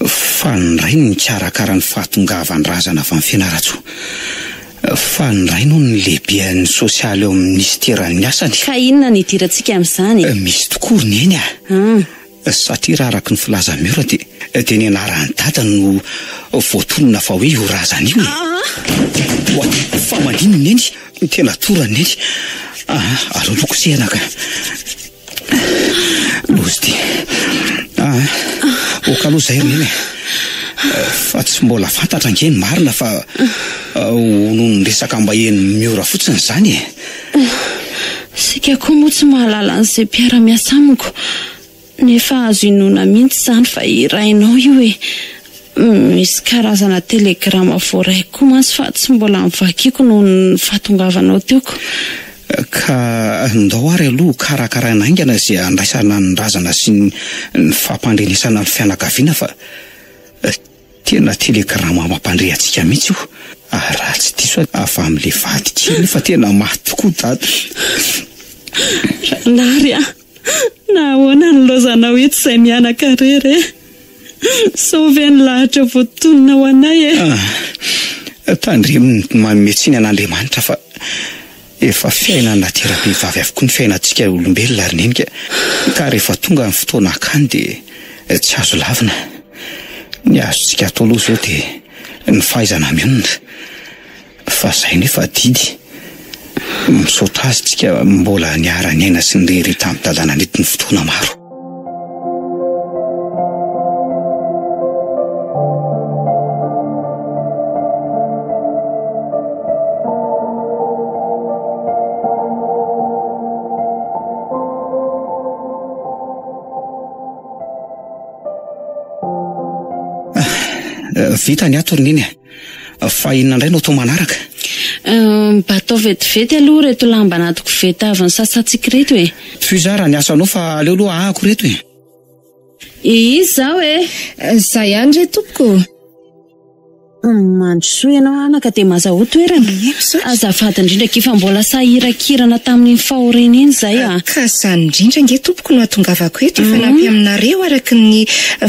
Fa ny rainy nikarakara ny fahatongavan'ny razana avy any Fianarantsoa. Fa ny rainy hono ny lehiben'ny sosialy ao amin'ny minisiteran'ny asany. Ka inona no idirantsika amin'izany e? Misy tokoa ry Neny a! Satria raha araka ny filazan'i Miora dia dia ny anaran'i Dada no voatonona fa hoe io razana io e! Oa, fa maninona Neny? Tena torana Neny. Aa, aleo aloha kosehina ka. Loza ity. Ah, ok aloha izay ry Neny e. Fa tsy mbola fantatra ange ny marina fa hono ny resaka mba heno miora fotsiny izany e. Isika koa moa tsy mahalala an'izay mpiara-miasa amiko. Nefa azo inoana mihitsy izany fa i rainao io e. Misy karazana telegrama voaraiko koa mantsy fa tsy mbola novakiako noho ny fahatongavanao teo ko. Ka ndao ary aloha karakaraina haingana izay handraisana ny razana sy ny fampandrenesana ny fianakaviana fa tena telegrama mampandre antsika mihitsy io. Ary raha tsy diso aho avy amin'ilay vady kely io fa tena maty tokoa dada. Ranary a! Na ahoana ny lozanao eto izay mianaka irery e! Sao ve ny lahatra voatonona ho anay e! Ah, tandremo ny manome tsiny an'Andriamanitra fa efa fiainana natera-behivavy avokoa ny fiainantsika olombelona ry Neny ka, ka rehefa tonga ny fotoana hakany dia tsy azo lavina. Ny azontsika atao aloha izao dia ny fahaizana mionona. Fa zay nefa adidy. Misaotra azy tsika mbola niara niaina sy nirehareha tamin'i Dada nandritra ny fotoana maro. Vita ny ato ry Neny a! Fa inona indray no atao manaraka? Mba atao vetivety aloha ireto lamba anaty koveta avy nisasantsika ireto e! Tohizo ary ny asanao fa aleo aloha ahako ireto e! Iza izao e? Izaho ihany re tompoko. Mandrosoa ianao anaka dia mazahoa toerana. Ie, misaotra. Azafady indrindra akia fa mbola sahirakirana tamin'iny fahoriana iny izay a. Ka izany indrindra ange tompoko no hahatongavako eto hifanampy aminareo araka ny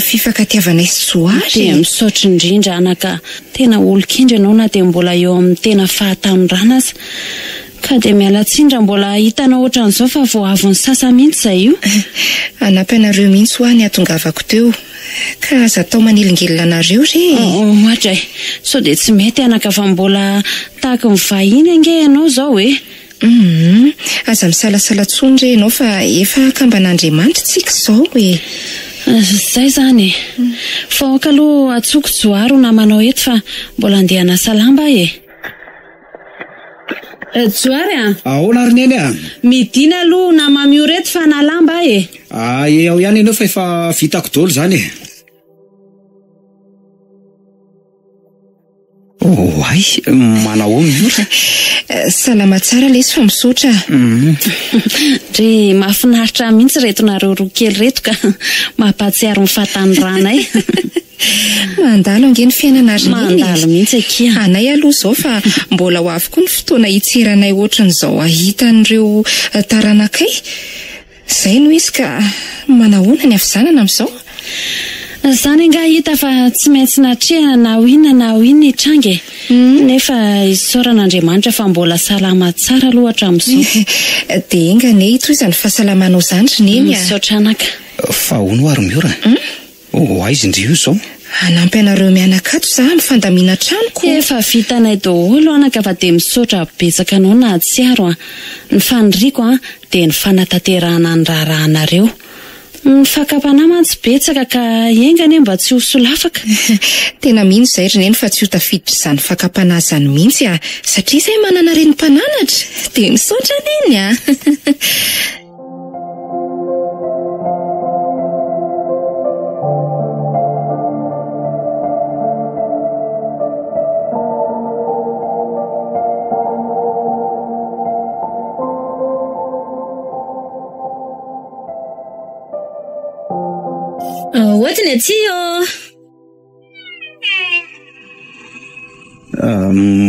fifankatiavanay sy Johary e. Dia misaotra indrindra anaka. Tena olon-kendry ianao na dia mbola eo amin'ny tena fahatanorana aza. Ka dia miala tsiny raha mbola hitanao ohatran'izao fa vao avy nisasa mihitsy izay io. Hanampy anareo mihitsy hoa ny hahatongavako teo. Ka aza atao manelingelina anareo re e! Ohatra e! Sao dia tsy mety anaka fa mbola tahaky ny vahiny ange ianao izao e! Humm! Aza misalasala intsony re ianao fa efa akamban'Andriamanitra tsika izao e! Izay izany e! Fa aoka aloha antsoiko Johary ho namanao eto fa mbola andeha hanasa lamba aho e! Johary a! Ahoana ary Neny a? Midina aloha nama Miora eto fa hanalamba aho e! Ah, e ao ihany ianao fa efa vitako daholo izany e! Oay, manahoana Miora? Salama tsara lesy fa misaotra a! Dry, mahafinaritra ahy mihitsy ireto nareo roa kely ireto ka! Mampahatsiaro ny fahatanoranay. Mandalo ange ny fiainana ry Neny e! Mandalo mihitsy akia. Anay aloha izao fa mbola ho avy koa ny fotoana hitseranay ohatran'izao hahita an'ireo taranakay. Izay no izy ka manahoana ny havizanana amin'izao? Izany angaha hita fa tsy maintsy natrehana na ho inona na ho inona hitranga e! Nefa isaorana Andriamanitra fa mbola salama tsara aloha hatramin'izao. Dia enga anie hitohizany fahasalamanao izany ry Neny a! Misaotra anaka. Fa hono hoa ry Miora? Ho aiza ndry io izao? Hanampy anareo mianaka ato za amin'ny fandaminan-tranoko. Efa vitanay daholo anaka fa dia misaotra betsaka anao nahatsiaro an! Ny faniriako an dia ny fanatanterahana ny raharahanareo. Ny fakam-panahy mantsy betsaka ka enga anie mba tsy ho solafaka. Tena mino izay ry Neny fa tsy ho tafiditra izany fakam-panahy izany mihitsy a! Satria izay manana reny mpananatra! Dia misaotra Neny a! Ahoana ny aty ô?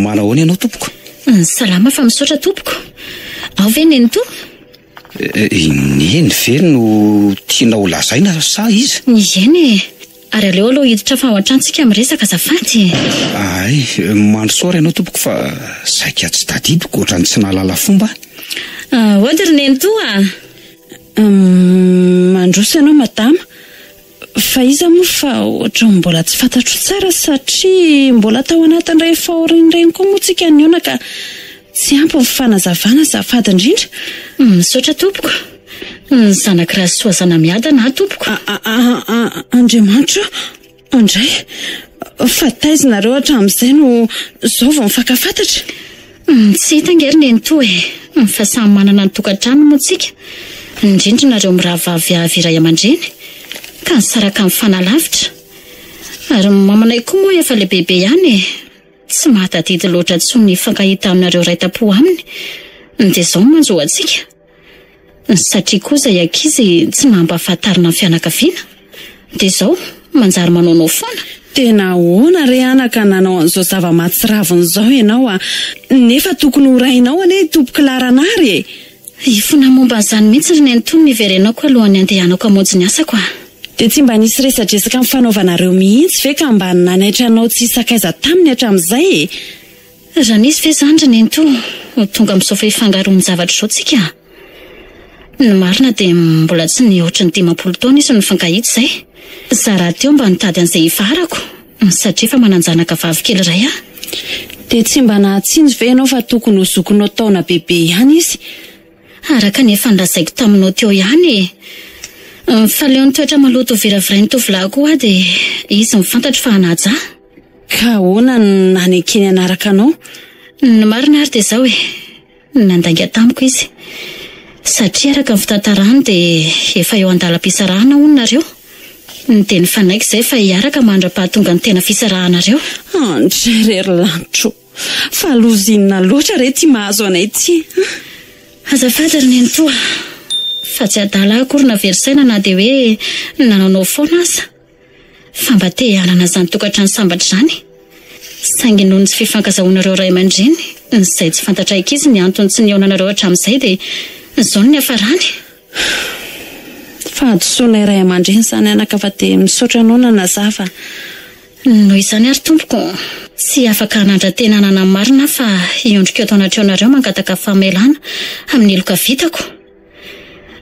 Manahoana ianao tompoko? Salama fa misaotra tompoko. Ao ve nenitoa? I Neny ve no tianao ho lazaina sa iza? Eny e! Ary aleo aloha hiditra fa ao an-trano tsika miresaka azafady e! Hay, mandrosoa ary ianao tompoko fa saika tsy tadidiko ohatran'ny tsy nahalala fomba aho. Aody ry nenitoa a! Mandroso ianao madama. Fa iza moa fa ohatran'ny mbola tsy fantatro tsara satria mbola tao anatin'ireny fahoriana ireny koa moa tsika nihaona ka tsy ampy ny fanazavana azafady indrindra. Misaotra tompoko. Ny zanak'i Rasoa Zanamiadana aho tompoko. Andriamanitra o! Andray! Fa taiza nareo hatramin'izay no izao vao mifankafantatra? Tsy hita ange ry nenitoa e! Fa samy manana ny tokantranony moa tsika, indrindra nareo mirahavavy avy ray aman-dreny, ka nisaraka nifanalavitra. Ary ny mamanay koa moa efa lehibebe ihany e! Tsy mahatadidy loatra intsony ny hifankahita aminareo iray tampo aminy, dia izao no manjo antsika. Satria koa izay ankizy tsy nampahafantarina ny fianakaviana dia izao manjary manaonao foana. Tena ahoana re anaka nanao an'izao zava-mahatsiravina izao ianao a! Nefa tokony ho rainao anie i Tompoko Laranary e! Hifona momba an'izany mihitsy ry Nenitoa no niverenako alohan'ny handehanako hamonjy ny asako a! Dia tsy mba nisy resadresaka nifanaovanareo mihitsy ve ka mba nanaitra anao tsy hisakaiza taminy hatramin'izay e? Raha nisy ve izany ry Nenitoa, ho tonga amin'izao fifangaroan-javatra izao tsika? Ny marina dia mbola tsy nihoatry ny 50 taona izy no nifankahita izay. Izaho rahateo mba nitady an'izay hifaharako, satria efa manan-janaka vavy kely iray aho. Dia tsy mba nahatsinjo ve ianao fa tokony ho zokinao taona bebe ihany izy? Araka ny efa nolazaiko taminao teo ihany e! Fa leon'ny toetra maloto viravirain'ny tovolahy koa aho dia izy no fantatro fa hanaja ahy. Ka ahoana no nanekeny hanaraka anao? Ny marina ary dia izao e, nandainga tamiko izy. Satria araka ny fitantarany dia efa eo an-dalam-pisarahana hono nareo. Dia nifanaiky izay fa hiaraka mandra-pahatonga ny tena fisarahanareo. Andry re ry lanitro, fa loza inona loatra re ity mahazo anay ity an! Azafady ry nenitoa, fa tsy adala aho akory na very saina na dia hoe nanaonao foana aza. Fa mba te hanana izany tokantrano sambatra izany. Saingy noho ny tsy fifankazahoanareo ray aman-dreny, izay tsy fantatray ankizy ny antony tsy nihaonanareo hatramin'izay dia izao no niafarany. Fahadisoanay ray aman-dreny izany anaka fa dia misaotra anao nanazava. Noho izany ary tompoko, tsy afaka hanandra-tena hanana ny marina aho fa hiondrika eto anatrehanareo mangataka famelana amin'ny heloka vitako.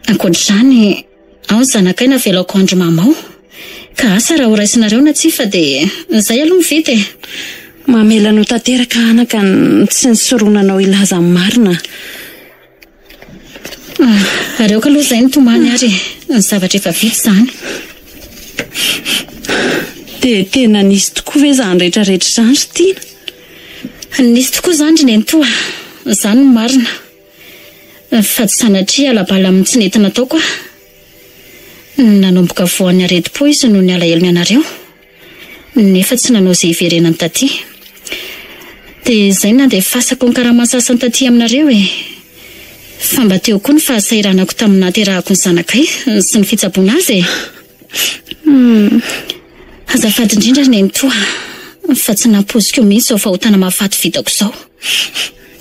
Ankoatra izany, ao ny zanakay navelako andry mama ao. Ka asa raha horaisinareo na tsia fa dia izay aloha ny vita e. Mamela anao tanteraka anaka ny tsy nisoronanao hilaza ny marina. Ary aoka aloha izay ny tomany ary e. Ny zavatra efa vita izany. Dia tena nisy tokoa ve izany rehetra rehetra izany ry Tiana? Nisy tokoa izany ry Nenitoa. Izany no marina. Fa tsy sanatria hiala-bala amin'ny tsy nety nataoko aho. Nanomboka voan'ny aretim-po izy noho ny alahelony anareo. Nefa tsy nanao izay hiverenany taty. Dia izay no nandefasako ny karama sasany taty aminareo e. Fa mba teo koa ny fahasahiranako tamin'ny nahaterahako ny zanakay sy ny fitsaboana azy e. Azafady indrindra ry nenitoa fa tsy nampoiziko mihitsy izao fahotana mahafaty vitako izao.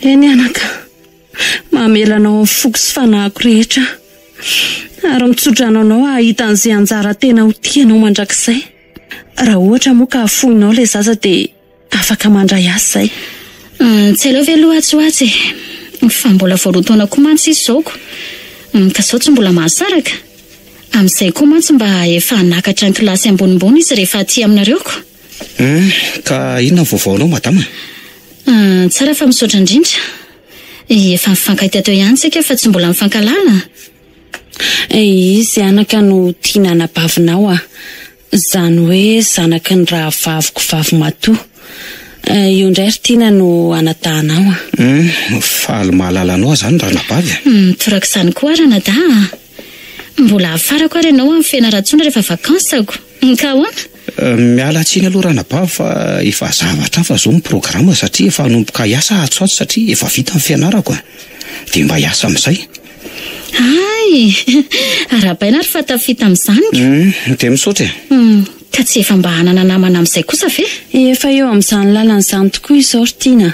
Eny anaka, mamela anao amin'ny foko sy fanahiko rehetra aho. Ary mitsodrano anao hahita an'izay anjara tena ho tianao mandrakizay. Raha ohatra moa ka afoinao ilay zaza dia afaka mandray azy izay. Tsy aleo ve aloha atsy ho atsy e? Fa mbola vao roa taona koa mantsy izy izao ko. Ka sao tsy mbola mahasaraka? Amin'izay koa mantsy mba efa hanakatra ny kilasy ambonimbony izy rehefa aty aminareo ko. Hum, ka inona ny vaovaonao madama? Tsara fa misaotra indrindra. Efa nifankahita teo ihany isika fa tsy mbola nifankahalala. Izy anaka no tiana anabavinao a. Izany hoe zanaky ny rahavaviko vavimatoa. Io indray ry Tiana no anadahinao a. Hum, faly mahalala anao aho izany ranabavy a. Toraka izany koa ranadahy a. Mbola hafarako ary ianao amin'ny Fianarantsoa rehefa vakansako. Ka ahoana? Miala tsiny aloha ranabavy fa efa zavatra hafa izao ny programa satria efa hanomboka hiasa aho atsy ho atsy satria efa vita ny fianarako a. Dia mba hiasa amin'izay. Hay! Arahabaina ary fa tafita amin'izany ka. Hum, dia misaotra e. Hum, ka tsy efa mba hanana namana amin'izay kosa ve? Efa eo amin'izany lalana izany tokoa izao ry Tiana a.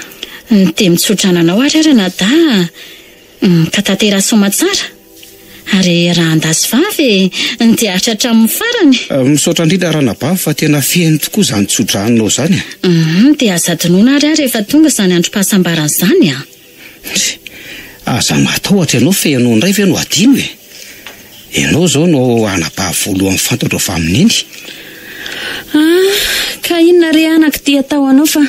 Dia mitsodrano anao ary aho ranadahy a. Hum, ka tanteraha soamatsara. Ary raha handasy vavy e, dia haharitra hatramin'ny farany. Misaotra indrindra ranabavy fa tena feno tokoa izany tsodranonao izany a. Hum, dia aza adinoina ary aho rehefa tonga izany androm-pahasambarana izany a. Tsia, aza matahotra ianao fa ianao indray ve no hadino e? Ianao izao no anabavy voalohany fantatro avy amin'i Neny. Ah, ka inona re anaka ity atao anao fa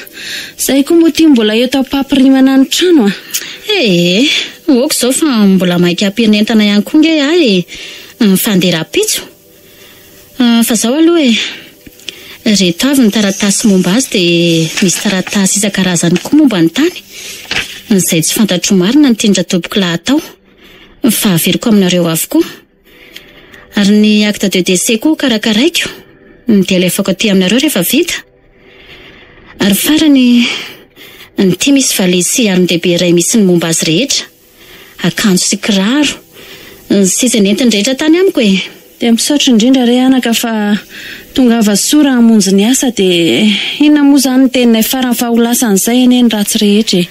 zahay koa moa ity mbola eto am-pampirimana ny trano a! Ee, ok izao fa mbola maika hampirin'entana ihany koa nge ahy e! Mifandeha rahampitso. Fa zao aloha e! Reto avy ny taratasy momba azy dia misy taratasy isan-karazany koa momba ny tany, izay tsy fantatro marina ny tian-dRatompokolahy hatao, fa averiko aminareo avokoa. Ary ny acte de décès koa karakaraiko, dia alefako aty aminareo rehefa vita. Ary farany, ity misy valizy sy aron-dehibe iray misy ny momba azy rehetra. Akanjo sy kiraro, ny sisa nentiny rehetra tany amiko e! Dia misaotra indrindra re anaka fa tongava soa raha hamonjy ny asa dia inona moa izany ny teninay farany fa ho lasan'izay anie ny ratsy rehetra e!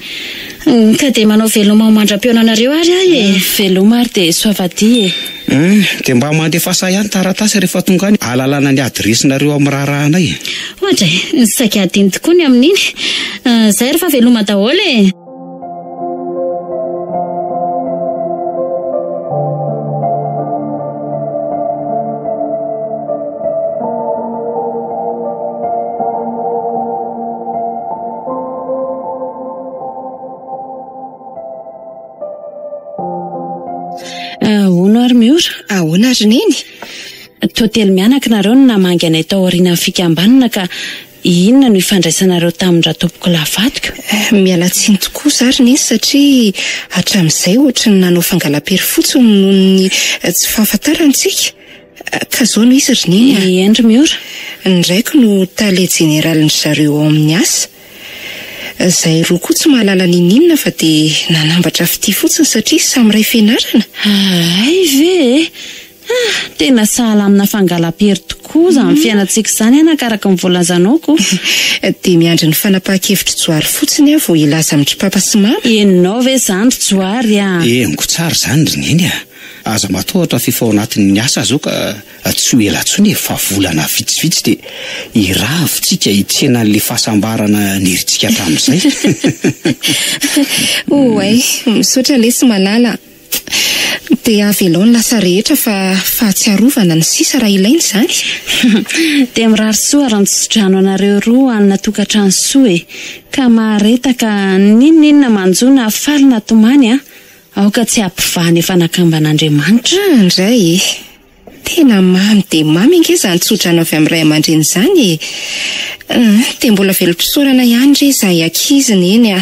Ka dia manao veloma ho mandra-pihaonanareo ary aho e! Veloma ary dia soavadia e! Hum, dia mba mandefasa ihany taratasy rehefa tonga any ahalalana ny adiresinareo amin'ny raharahanay e! Ohatra e! Saika hadino tokoa ny amin'iny! Izay ary fa veloma daholo e! Ahoana ary Miora? Ahoana ry Neny? Toa telo mianaka nareo no namangy anay tao aorianan'ny fikambanana ka Inona no ifandraisanareo tamin-dRatompokolahy vadiko? Miala tsiny tokoa za ry Neny satria hatramin'izay ohatry ny nanao fangalam-pery fotsiny noho ny tsy fahafantarana antsika. Ka zao no izy ry Neny a! Eny ry Miora. Ny raiko no tale jeneralin-dry zareo ao amin'ny asa. Zahay roa koa tsy mahalala n'inon'inona fa dia nanambatra fitia fotsiny satria samy iray fianarana. Hay ve e! Ah! Tena sahala amina fangalam-pery tokoa. tokoa izany fiainantsika izany anaka araka ny voalazanao ko. Dia miandry ny fanapahan-kevitr'i Johary fotsiny aho vao hilaza amin-dry Papa sy Mama. Henonao ve izany ry Johary a? Henoko tsara izany ry Neny a! Aza matahotra f'efa ao anatin'ny asa aho izao ka tsy ho ela intsony e, fa volana vitsivitsy dia hiravontsika hitsena an'ilay fahasambarana nirintsika hatramin'izay. Oay, misaotra lesy Malala a! Dia avelao ny lasa rehetra fa fahatsiarovana ny sisa raha ilaina izany. Dia mirary soa ary mitso-drano anareo roa hanana tokantrano soa e! Ka mahareta ka n'inon'inona manjo na faly na tomany an! Aoka tsy hampivaha ny efa nakamban'Andriamanitra. Andray e! Tena mamy dia mamy ange izany tso-drano avy amin'ny ray aman-dreny izany e! Dia mbola velom-pisaorana ihany re izahay ankizy Neny a!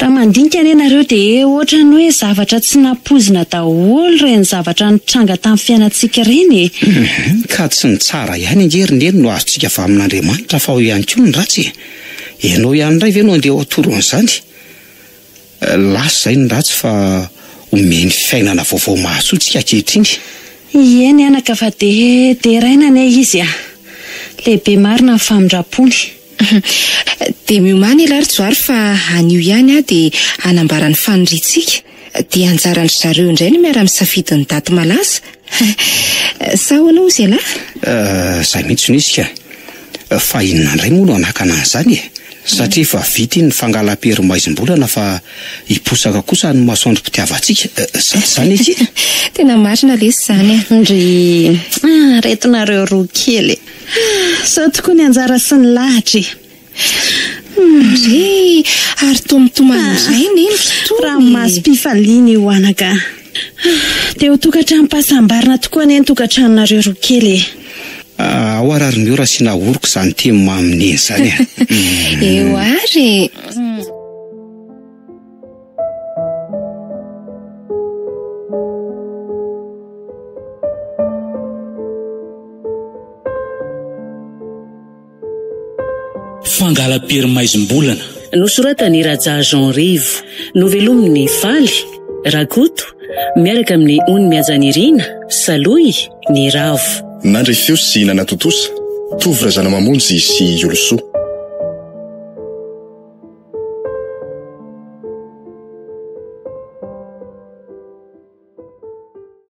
Raha mandinika anie nareo dia ohatran'ny hoe zavatra tsy nampoizina daholo ireny zavatra nitranga tamin'ny fiainantsika ireny e! Ka tsy ny tsara ihany ange ry Neny no azontsika avy amin'Andriamanitra fa ao ihany koa ny ratsy e! Ianao ihany indray ve no andeha ho atoro an'izany? Lasa izay ny ratsy fa omeny fiainana vaovao mahasoa tsika ankehitriny. Ieny anaka fa dia deraina anie izy a! Lehibe marina ny famindrampony. Dia miomàna ialahy ry Johary fa anio ihany aho dia hanambara ny faniriantsika. Dia anjaran-dry zareo indray ny miara-misafidy ny daty malaza. Sa ahoana hozy ialahy? Izay mihitsy no izy ka. Fa inona indray moa no hanakana an'izany e? Satria efa vita iny fangalam-pery maizim-bolana fa hiposaka kosa ny masoandrom-pitiavantsika. Sa tsy izany akia? Tena marina lesy izany a! Ndry, ah, reto nareo roa kely e! Sao tokoa ny anjara sy ny lahatra e! Ndry, ary toa mitomany indray neny ry Tony e! Ranomasom-pifaliana io anaka a! Dia ho tokantranom-pahasambarana tokoa anie ny tokantranonareo roa kely e! Ao ary ary Miora asiana oroka izany teny mamy neny izany a! Eo ary e! Fangalam-pery maizim-bolana. Nosoratan'i Raja Jean Rivo. Novelomin'i Faly, Rakoto, miaraka amin'i Ony Mihajanirina, Salohy, Niravo. Nandre feo sy nanatontosa, Tovo Razanamamonjy sy Iolosoa.